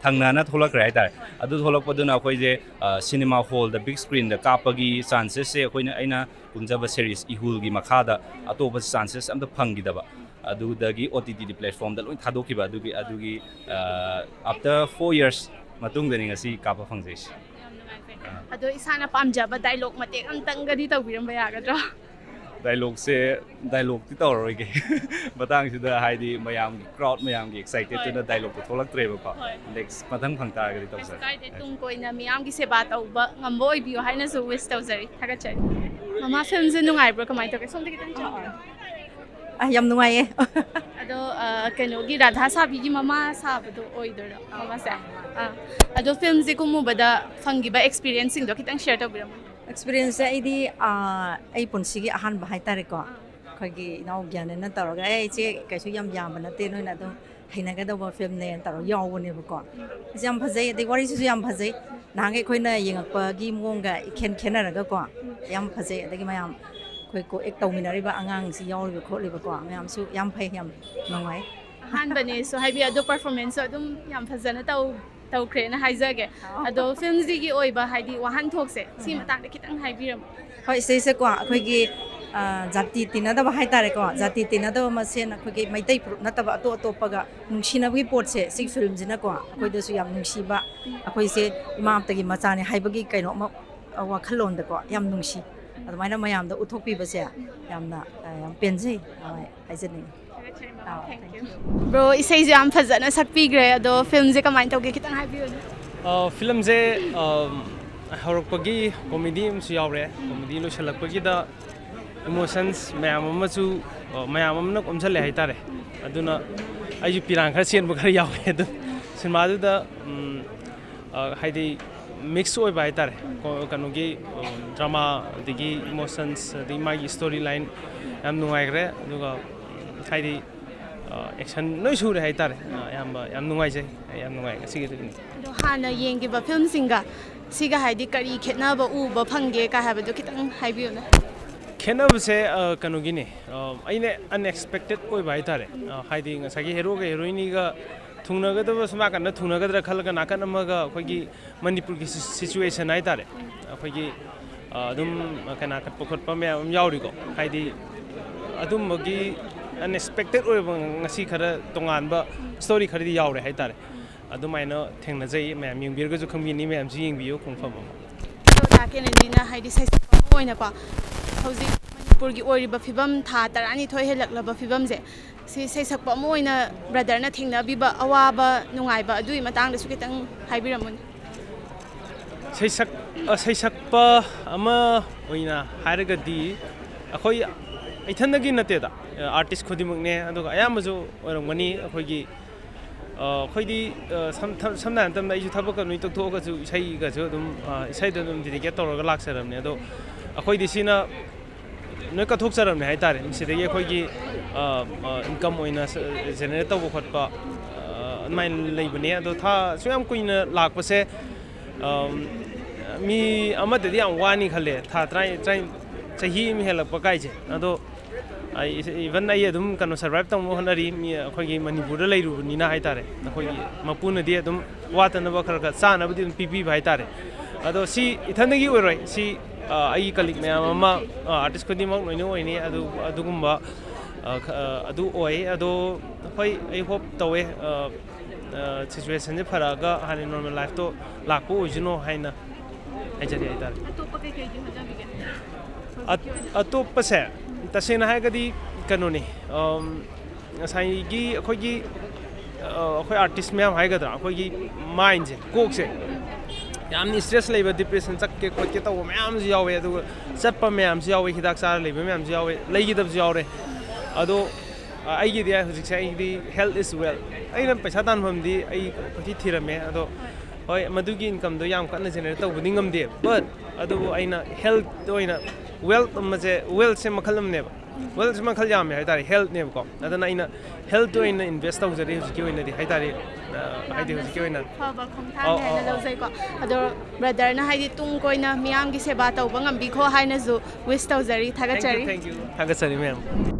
ꯊꯪꯅꯅ ꯊꯣꯛꯂꯛꯈ꯭ꯔꯦ ꯍꯥꯏꯇꯥꯔꯦ꯫ ꯑꯗꯨ ꯊꯣꯛꯂꯛꯄꯗꯨꯅ ꯑꯩꯈꯣꯏꯁꯦ, ꯑ, ꯁꯤꯅꯦꯃꯥ ꯍꯣꯜꯗ, ꯕꯤꯛ ꯁ꯭ꯀ꯭ꯔꯤꯟꯗ ꯀꯥꯞꯄꯒꯤ ꯆꯥꯟꯁꯦꯁꯁꯦ ꯑꯩꯈꯣꯏꯅ, ꯑꯩꯅ ꯀꯨꯝꯖꯕ ꯁꯦꯔꯤꯁ ꯏꯍꯨꯜꯒꯤ ꯃꯈꯥꯗ ꯑꯇꯣꯞꯄ ꯆꯥꯟꯁꯦꯁ ꯑꯝꯇ ꯐꯪꯈꯤꯗꯕ꯫ ꯑꯗꯨꯗꯒꯤ ꯑꯣ ꯇꯤ ꯇꯤꯗꯤ ꯄ꯭ꯂꯦꯠꯐꯣꯝꯗ ꯂꯣꯏ ꯊꯥꯗꯣꯛꯈꯤꯕ꯫ ꯑꯗꯨꯒꯤ, ꯑꯗꯨꯒꯤ, ꯑ, after four years ꯃꯇꯨꯡꯗꯅꯤ ꯉꯁꯤ ꯀꯥꯞꯄ ꯐꯪꯖꯩꯁꯦ꯫ ꯌꯥꯝ ꯅꯨꯡꯉꯥꯏꯖꯩ꯫ ꯑꯗꯣ ꯏꯁꯥꯅ ꯄꯥꯝꯖꯕ ꯗꯥꯏꯂꯣꯛ ꯃꯇꯦꯛ ꯑꯝꯇꯪꯒꯗꯤ ꯇꯧꯕꯤꯔꯝꯕ ꯌꯥꯒꯗ꯭ꯔꯣ? ꯗꯥꯏꯂꯣꯛꯁꯦ, ꯗꯥꯏꯂꯣꯛꯇꯤ ꯇꯧꯔꯔꯣꯏꯒꯦ꯫ ꯃꯇꯥꯡꯁꯤꯗ ꯍꯥꯏꯗꯤ ꯃꯌꯥꯝꯒꯤ, ꯀ꯭ꯔꯥꯎꯗ ꯃꯌꯥꯝꯒꯤ ꯑꯦꯛꯁꯥꯏꯇꯦꯠꯇꯨꯅ ꯍꯣꯏ꯫ ꯗꯥꯏꯂꯣꯛꯇꯣ ꯊꯣꯛꯂꯛꯇ꯭ꯔꯦꯕꯀꯣ꯫ ꯍꯣꯏ꯫ ꯅꯦꯛꯁ ꯃꯊꯪ ꯐꯪ ꯇꯥꯔꯒꯗꯤ ꯀꯩꯁꯨ ꯇꯧꯖꯔꯛꯀꯦ꯫ ꯀꯥꯏꯗꯦ, ꯇꯨꯡ ꯀꯣꯏꯅ ꯃꯤꯌꯥꯝꯒꯤ ꯁꯦꯕꯥ ꯇꯧꯕ ꯉꯝꯕ ꯑꯣꯏꯕꯤꯌꯨ ꯍꯥꯏꯅꯁꯨ ꯋꯤꯁ ꯇꯧꯖꯔꯤ꯫ ꯊꯥꯒꯠꯆꯔꯤ꯫ ꯃꯃꯥ, ꯐꯤꯂꯝꯁꯦ ꯅꯨꯡꯉꯥꯏꯕ꯭ꯔꯣ, ꯀꯃꯥꯏꯅ ꯇꯧꯒꯦ? ꯁꯣꯝꯗ ꯈꯤꯇꯪ ꯆꯠꯂꯛꯑꯣ꯫ ꯑ, ꯌꯥꯝ ꯅꯨꯡꯉꯥꯏꯌꯦ꯫ ꯑꯗꯣ ꯑ, ꯀꯩꯅꯣꯒꯤ ꯔꯥꯙꯥ ꯁꯥꯕꯤꯒꯤ ꯃꯃꯥ ꯁꯥꯕꯗꯣ ꯑꯣꯏꯗꯣꯏꯔꯣ, ꯃꯃꯥꯁꯦ? ꯑꯥ꯫ ꯑꯗꯣ ꯐꯤꯂꯝꯁꯦ ꯀꯨꯝꯃꯨꯕꯗ ꯐꯪꯈꯤꯕ ꯑꯦꯛꯁꯄꯤꯔꯤꯌꯦꯟꯁꯁꯤꯡꯗꯣ ꯈꯤꯇꯪ ꯁꯤꯌꯔ ꯇꯧꯕꯤꯔꯝꯃꯣ꯫ ꯑꯦꯛꯁꯄꯤꯔꯤꯌꯦꯟꯁꯁꯦ ꯑꯩꯗꯤ, ꯑ, ꯑꯩ ꯄꯨꯟꯁꯤꯒꯤ ꯑꯍꯥꯟꯕ ꯍꯥꯏꯇꯥꯔꯦꯀꯣ꯫ ꯑꯩꯈꯣꯏꯒꯤ ꯏꯅꯥꯎ ꯒ꯭ꯌꯥꯅꯦꯟꯅ ꯇꯧꯔꯒ, "ꯑꯦ, ꯏꯆꯦ, ꯀꯩꯁꯨ ꯌꯥꯝ ꯌꯥꯝꯕ ꯅꯠꯇꯦ, ꯅꯣꯏꯅ ꯑꯗꯨꯝ ꯍꯩꯅꯒꯗꯧꯕ ꯐꯤꯂꯝꯅꯦꯅ" ꯇꯧꯔꯒ ꯌꯥꯎꯕꯅꯦꯕꯀꯣ꯫ ꯑꯁ, ꯌꯥꯝ ꯐꯖꯩ, ꯑꯗꯩ ꯋꯥꯔꯤꯁꯤꯁꯨ ꯌꯥꯝ ꯐꯖꯩ꯫ ꯅꯍꯥꯟꯒꯩ ꯑꯩꯈꯣꯏꯅ ꯌꯦꯡꯉꯛꯄꯒꯤ ꯃꯑꯣꯡꯒ ꯏꯈꯦꯟ ꯈꯦꯠꯅꯔꯒꯀꯣ, ꯌꯥꯝ ꯐꯖꯩ꯫ ꯑꯗꯒꯤ ꯃꯌꯥꯝ ꯑꯩꯈꯣꯏ ꯀꯣ ꯑꯦꯛ ꯇꯧꯃꯤꯟꯅꯔꯤꯕ ꯑꯉꯥꯡꯁꯤ ꯌꯥꯎꯔꯤꯕ ꯈꯣꯠꯂꯤꯕꯀꯣ, ꯃꯌꯥꯝꯁꯨ ꯌꯥꯝ ꯐꯩ, ꯌꯥꯝ ꯅꯨꯡꯉꯥꯏ꯫ ꯑꯍꯥꯟꯕꯅꯦꯁꯨ ꯍꯥꯏꯕꯤ, ꯑꯗꯣ ꯄꯔꯐꯣꯔꯃꯦꯟꯁꯁꯨ ꯑꯗꯨꯝ ꯌꯥꯝ ꯐꯖꯅ ꯇꯧ ꯇꯧꯈ꯭ꯔꯦꯅ ꯍꯥꯏꯖꯒꯦ꯫ ꯑꯗꯣ ꯐꯤꯂꯝꯁꯤꯒꯤ ꯑꯣꯏꯕ ꯍꯥꯏꯗꯤ ꯋꯥꯍꯟꯊꯣꯛꯁꯦ ꯁꯤ ꯃꯇꯥꯡꯗ ꯈꯤꯇꯪ ꯍꯥꯏꯕꯤꯔꯝꯃꯣ꯫ ꯍꯣꯏ, ꯁꯤꯁꯦꯀꯣ, ꯑꯩꯈꯣꯏꯒꯤ, ꯑ, ꯖꯥꯇꯤ ꯇꯤꯟꯅꯗꯕ ꯍꯥꯏꯇꯥꯔꯦꯀꯣ, ꯖꯥꯇꯤ ꯇꯤꯟꯅꯗꯕ ꯃꯁꯦꯟ ꯑꯩꯈꯣꯏꯒꯤ ꯃꯩꯇꯩ ꯐꯨꯔꯨꯞ ꯅꯠꯇꯕ ꯑꯇꯣꯞ ꯑꯇꯣꯞꯄꯒ ꯅꯨꯡꯁꯤꯅꯕꯒꯤ ꯄꯣꯠꯁꯦ, ꯁꯤ ꯐꯤꯂꯝꯁꯤꯅꯀꯣ ꯑꯩꯈꯣꯏꯗꯁꯨ ꯌꯥꯝ ꯅꯨꯡꯁꯤꯕ, ꯑꯩꯈꯣꯏꯁꯦ ꯏꯃꯥ ꯑꯝꯇꯒꯤ ꯃꯆꯥꯅꯦ ꯍꯥꯏꯕꯒꯤ ꯀꯩꯅꯣ ꯑꯃ, ꯑ, ꯋꯥꯈꯜꯂꯣꯟꯗꯀꯣ ꯌꯥꯝ ꯅꯨꯡꯁꯤ꯫ ꯑꯗꯨꯃꯥꯏꯅ ꯃꯌꯥꯝꯗ ꯎꯠꯊꯣꯛꯄꯤꯕꯁꯦ ꯌꯥꯝꯅ, ꯑ, ꯌꯥꯝ ꯄꯦꯟꯖꯩ꯫ ꯍꯣꯏ꯫ ꯍꯥꯏꯖꯅꯤꯡꯉꯤ꯫ ꯕ꯭ꯔꯣ, ꯏꯁꯩꯁꯨ ꯌꯥꯝ ꯐꯖꯅ ꯁꯛꯄꯤꯈ꯭ꯔꯦ, ꯑꯗꯣ ꯐꯤꯂꯝꯁꯦ ꯀꯃꯥꯏꯅ ꯇꯧꯒꯦ, ꯈꯤꯇꯪ ꯍꯥꯏꯕꯤꯌꯨꯅꯦ꯫ ꯑ, ꯐꯤꯂꯝꯁꯦ, ꯑ, ꯍꯧꯔꯛꯄꯒꯤ ꯀꯣꯃꯦꯗꯤ ꯑꯃꯁꯨ ꯌꯥꯎꯔꯦ꯫ ꯀꯣꯃꯦꯗꯤ ꯂꯣꯏꯁꯤꯜꯂꯛꯄꯒꯤꯗ ꯏꯃꯣꯁꯟꯁ ꯃꯌꯥꯝ ꯑꯃꯁꯨ, ꯑ, ꯃꯌꯥꯝ ꯑꯃꯅ ꯑꯣꯝꯁꯤꯜꯂꯦ ꯍꯥꯏꯇꯥꯔꯦ꯫ ꯑꯗꯨꯅ ꯑꯩꯁꯨ ꯄꯤꯔꯥꯡ ꯈꯔ ꯆꯦꯟꯕ ꯈꯔ ꯌꯥꯎꯋꯦ꯫ ꯑꯗꯨ ꯁꯤꯅꯦꯃꯥꯗꯨꯗ, ꯎꯝ, ꯑ, ꯍꯥꯏꯗꯤ ꯃꯤꯛꯁ ꯑꯣꯏꯕ ꯍꯥꯏꯇꯥꯔꯦ꯫ ꯀꯣ-, ꯀꯩꯅꯣꯒꯤ, ꯑ, ꯗ꯭ꯔꯃꯥ, ꯑꯗꯒꯤ ꯏꯃꯣꯁꯟꯁ, ꯑꯗꯒꯤ ꯃꯥꯒꯤ ꯁ꯭ꯇꯣꯔꯤ ꯂꯥꯏꯟ ꯌꯥꯝ ꯅꯨꯡꯉꯥꯏꯈ꯭ꯔꯦ꯫ ꯑꯗꯨꯒ, ꯎꯝ, ꯍꯥꯏꯗꯤ, ꯑ, ꯑꯦꯛꯁꯟ ꯂꯣꯏ ꯁꯨꯔꯦ ꯍꯥꯏꯇꯥꯔꯦ꯫ ꯑ, ꯑꯌꯥꯝꯕ ꯌꯥꯝ ꯅꯨꯡꯉꯥꯏꯖꯩ꯫ ꯑꯩ ꯌꯥꯝ ꯅꯨꯡꯉꯥꯏ ꯉꯁꯤꯒꯤ ꯐꯤꯂꯝꯁꯦ꯫ ꯑꯗꯣ ꯍꯥꯟꯅ ꯌꯦꯡꯈꯤꯕ ꯐꯤꯂꯝꯁꯤꯡꯒ ꯁꯤꯒ ꯍꯥꯏꯗꯤ ꯀꯔꯤ ꯈꯦꯠꯅꯕ ꯎꯕ ꯐꯪꯒꯦ ꯀꯥꯏ ꯍꯥꯏꯕꯗꯣ ꯈꯤꯇꯪ ꯍꯥꯏꯕꯤꯌꯨꯅꯦ꯫ ꯈꯦꯠꯅꯕꯁꯦ, ꯑ, ꯀꯩꯅꯣꯒꯤꯅꯦ꯫ ꯑ, ꯑꯩꯅ ꯑꯟꯑꯦꯛꯁꯄꯦꯛꯇꯦꯠ ꯑꯣꯏꯕ ꯍꯥꯏꯇꯥꯔꯦ꯫ ꯑ, ꯍꯥꯏꯗꯤ ꯉꯁꯥꯏꯒꯤ ꯍꯦꯔꯣꯒ ꯍꯦꯔꯣꯏꯅꯤꯒ ꯊꯨꯡꯅꯒꯗꯕ ꯁꯣꯝ ꯅꯥꯀꯟꯗ ꯊꯨꯡꯅꯒꯗ꯭ꯔꯥ ꯈꯜꯂꯒ ꯅꯥꯀꯟ ꯑꯃꯒ ꯑꯩꯈꯣꯏꯒꯤ ꯃꯅꯤꯄꯨꯔꯒꯤ ꯁꯤ-, ꯁꯤꯆꯨꯋꯦꯁꯟ ꯍꯥꯏꯇꯥꯔꯦ꯫ ꯑꯩꯈꯣꯏꯒꯤ, ꯑ, ꯑꯗꯨꯝ ꯀꯩꯅꯥ ꯀꯠꯄ ꯈꯣꯠꯄ ꯃꯌꯥꯝ ꯑꯃ ꯌꯥꯎꯔꯤꯀꯣ꯫ ꯍꯥꯏꯗꯤ ꯑꯗꯨꯝꯕꯒꯤ ꯑꯟꯑꯦꯛꯁꯄꯦꯛꯇꯦꯠ ꯑꯣꯏꯕ ꯉꯁꯤ ꯈꯔ ꯇꯣꯉꯥꯟꯕ ꯁ꯭ꯇꯣꯔꯤ ꯈꯔꯗꯤ ꯌꯥꯎꯔꯦ ꯍꯥꯏꯇꯥꯔꯦ꯫ ꯑꯗꯨꯃꯥꯏꯅ ꯊꯦꯡꯅꯖꯩ꯫ ꯃꯌꯥꯝ ꯌꯦꯡꯕꯤꯔꯒꯁꯨ ꯈꯪꯕꯤꯅꯤ, ꯃꯌꯥꯝꯁꯨ ꯌꯦꯡꯕꯤꯌꯨ ꯈꯣꯡꯐꯝ ꯑꯃ꯫ ꯑꯗꯣ ꯗꯥ ꯀꯦꯅꯦꯗꯤꯅ ꯍꯥꯏꯗꯤ ꯁꯩꯁꯛꯄ ꯑꯃ ꯑꯣꯏꯅꯀꯣ, ꯍꯧꯖꯤꯛ ꯃꯅꯤꯄꯨꯔꯒꯤ ꯑꯣꯏꯔꯤꯕ ꯐꯤꯕꯝ, ꯊꯥ ꯇꯔꯥꯅꯤꯊꯣꯏ ꯍꯦꯜꯂꯛꯂꯕ ꯐꯤꯕꯝꯁꯦ, ꯁꯤ ꯁꯩꯁꯛꯄ ꯑꯃ ꯑꯣꯏꯅ ꯕ꯭ꯔꯗꯔꯅ ꯊꯦꯡꯅꯕꯤꯕ ꯑꯋꯥꯕ ꯅꯨꯡꯉꯥꯏꯕ ꯑꯗꯨꯒꯤ ꯃꯇꯥꯡꯗꯁꯨ ꯈꯤꯇꯪ ꯍꯥꯏꯕꯤꯔꯝꯃꯨꯅꯦ꯫ ꯁꯩꯁꯛ-, ꯑ, ꯁꯩꯁꯛꯄ ꯑꯃ ꯑꯣꯏꯅ ꯍꯥꯏꯔꯒꯗꯤ ꯑꯩꯈꯣꯏ ꯏꯊꯟꯗꯒꯤ ꯅꯠꯇꯦꯗ, ꯑꯥꯔꯇꯤꯁ ꯈꯨꯗꯤꯡꯃꯛꯅꯦ, ꯑꯗꯨꯒ ꯑꯌꯥꯝꯕꯁꯨ ꯑꯣꯏꯔꯝꯒꯅꯤ꯫ ꯑꯩꯈꯣꯏꯒꯤ, ꯑ, ꯑꯩꯈꯣꯏꯗꯤ, ꯑ, ꯁꯝ-, ꯊꯝ-, ꯁꯝꯅ ꯍꯥꯏꯔꯕ ꯃꯇꯝꯗ ꯑꯩꯁꯨ ꯊꯕꯛꯀ ꯂꯣꯏ ꯇꯣꯛꯊꯣꯛꯑꯒꯁꯨ ꯏꯁꯩꯒꯁꯨ ꯑꯗꯨꯝ, ꯑ, ꯏꯁꯩꯗ ꯑꯗꯨꯝ ꯗꯤꯗꯤꯀꯦꯠ ꯇꯧꯔꯒ ꯂꯥꯛꯆꯔꯕꯅꯦ꯫ ꯑꯗꯣ ꯑꯩꯈꯣꯏꯗꯤ ꯁꯤꯅ ꯂꯣꯏ ꯀꯠꯊꯣꯛꯆꯔꯕꯅꯦ ꯍꯥꯏꯇꯥꯔꯦ꯫ ꯃꯁꯤꯗꯒꯤ ꯑꯩꯈꯣꯏꯒꯤ, ꯑ, ꯑ, ꯏꯟꯀꯝ ꯑꯣꯏꯅ ꯁ-, ꯖꯦꯅꯦꯔꯦꯠ ꯇꯧꯕ ꯈꯣꯠꯄ, ꯑ, ꯑꯗꯨꯃꯥꯏꯅ ꯂꯩꯕꯅꯦ꯫ ꯑꯗꯣ ꯊꯥ ꯑꯁꯨꯛ ꯌꯥꯝ ꯀꯨꯏꯅ ꯂꯥꯛꯄꯁꯦ, ꯑꯝ, ꯃꯤ ꯑꯃꯗꯗꯤ ꯌꯥꯝ ꯋꯥꯅꯤ ꯈꯜꯂꯦ, ꯊꯥ ꯇꯔꯥ, ꯇꯔꯥ, ꯆꯍꯤ ꯑꯃ ꯍꯦꯜꯂꯛꯄ ꯀꯥꯏꯁꯦ꯫ ꯑꯗꯣ ꯑꯩ, ꯏꯚꯟ ꯑꯩ ꯑꯗꯨꯝ ꯀꯩꯅꯣ ꯁꯔꯚꯥꯏꯚ ꯇꯧꯅꯕ ꯍꯣꯠꯅꯔꯤ꯫ ꯃꯤ ꯑꯩꯈꯣꯏꯒꯤ ꯃꯅꯤꯄꯨꯔꯗ ꯂꯩꯔꯨꯕꯅꯤꯅ ꯍꯥꯏꯇꯥꯔꯦ, ꯑꯩꯈꯣꯏꯒꯤ ꯃꯄꯨꯅꯗꯤ ꯑꯗꯨꯝ ꯋꯥꯠꯇꯅꯕ ꯈꯔ ꯈꯔ ꯆꯥꯅꯕꯗꯤ ꯑꯗꯨꯝ ꯄꯤꯕꯤꯕ ꯍꯥꯏꯇꯥꯔꯦ꯫ ꯑꯗꯣ ꯁꯤ ꯏꯊꯟꯗꯒꯤ ꯑꯣꯏꯔꯣꯏ, ꯁꯤ, ꯑ, ꯑꯩꯒꯤ ꯀꯂꯤꯛ ꯃꯌꯥꯝ ꯑꯃ, ꯑ, ꯑꯥꯔꯇꯤꯁ ꯈꯨꯗꯤꯡꯃꯛ ꯂꯣꯏꯅ ꯑꯣꯏꯅꯤ꯫ ꯑꯗꯨ, ꯑꯗꯨꯒꯨꯝꯕ, ꯑ, ꯈ-, ꯑ, ꯑꯗꯨ ꯑꯣꯏ꯫ ꯑꯗꯣ ꯍꯣꯏ, ꯑꯩ ꯍꯣꯞ ꯇꯧꯋꯦ, ꯑ, ꯑ, ꯁꯤꯆꯨꯋꯦꯁꯟꯁꯦ ꯐꯔꯛꯑꯒ ꯍꯥꯟꯅ ꯅꯣꯔꯃꯦꯜ ꯂꯥꯏꯐꯇꯣ ꯂꯥꯛꯄ ꯑꯣꯏꯁꯅꯨ ꯍꯥꯏꯅ ꯍꯥꯏꯖꯔꯤ ꯍꯥꯏꯇꯥꯔꯦ꯫ ꯑꯇꯣꯞꯄ ꯀꯩꯀꯩꯗꯤ ꯍꯣꯠꯅꯕꯤꯒꯦ? ꯑꯠ-, ꯑꯇꯣꯞꯄꯁꯦ ꯇꯁꯦꯡꯅ ꯍꯥꯏꯔꯒꯗꯤ ꯀꯩꯅꯣꯅꯤ, ꯑꯝ, ꯉꯁꯥꯏꯒꯤ ꯑꯩꯈꯣꯏꯒꯤ, ꯑ, ꯑꯩꯈꯣꯏ ꯑꯥꯔꯇꯤꯁ ꯃꯌꯥꯝ ꯍꯥꯏꯒꯗ꯭ꯔꯥ, ꯑꯩꯈꯣꯏꯒꯤ ꯃꯥꯏꯟꯁꯦ, ꯀꯣꯛꯁꯦ ꯌꯥꯝꯅ ꯏꯁꯇ꯭ꯔꯦꯁ ꯂꯩꯕ, ꯗꯤꯄ꯭ꯔꯦꯁꯟ ꯆꯠꯀꯦ ꯈꯣꯠꯀꯦ ꯇꯧꯕ ꯃꯌꯥꯝꯁꯨ ꯌꯥꯎꯋꯦ, ꯑꯗꯨꯒ ꯆꯠꯄ ꯃꯌꯥꯝꯁꯨ ꯌꯥꯎꯋꯦ, ꯍꯤꯗꯥꯛ ꯆꯥꯔ ꯂꯩꯕ ꯃꯌꯥꯝꯁꯨ ꯌꯥꯎꯋꯦ, ꯂꯩꯈꯤꯗꯕꯁꯨ ꯌꯥꯎꯔꯦ꯫ ꯑꯗꯣ, ꯑ, ꯑꯩꯒꯤꯗꯤ ꯍꯧꯖꯤꯛꯁꯦ ꯑꯩꯒꯤꯗꯤ health is wealth꯫ ꯑꯩꯅ ꯄꯩꯁꯥ ꯇꯥꯟꯐꯝꯗꯤ ꯑꯩ ꯀꯣꯏꯊꯤ ꯊꯤꯔꯝꯃꯦ, ꯑꯗꯣ ꯍꯣꯏ, ꯃꯗꯨꯒꯤ incomeꯗꯣ ꯌꯥꯝ ꯀꯟꯅ generate ꯇꯧꯕꯗꯤ ꯉꯝꯗꯦ, but ꯑꯗꯨꯕꯨ ꯑꯩꯅ health ꯑꯣꯏꯅ, wealth ꯑꯃꯁꯦ, wealthꯁꯦ ꯃꯈꯜ ꯑꯃꯅꯦꯕ, wealthꯁꯦ ꯃꯈꯜ ꯌꯥꯝꯃꯦ ꯍꯥꯏꯇꯥꯔꯦ, healthꯅꯦꯕꯀꯣ꯫ ꯑꯗꯨꯅ ꯑꯩꯅ health ꯑꯣꯏꯅ invest ꯇꯧꯖꯔꯤ ꯍꯧꯖꯤꯛꯀꯤ ꯑꯣꯏꯅꯗꯤ ꯍꯥꯏꯇꯥꯔꯦ꯫ ꯑ, ꯍꯥꯏꯗꯤ ꯍꯧꯖꯤꯛꯀꯤ ꯑꯣꯏꯅ ꯐꯕ ꯈꯣꯡꯊꯥꯡꯅꯦ ꯑꯧ, ꯍꯥꯏꯅ ꯑꯧ, ꯑꯧ꯫ ꯂꯧꯖꯩꯀꯣ꯫ ꯑꯗꯣ brotherꯅ ꯍꯥꯏꯗꯤ ꯇꯨꯡ ꯀꯣꯏꯅ ꯃꯤꯌꯥꯝꯒꯤ ꯁꯦꯕꯥ ꯇꯧꯕ ꯉꯝꯕꯤꯈꯣ ꯍꯥꯏꯅꯁꯨ wish ꯇꯧꯖꯔꯤ, ꯊꯥꯒꯠꯆꯔꯤ꯫ Thank you, thank you. ꯊꯥꯒꯠꯆꯔꯤ ꯃꯌꯥꯝ꯫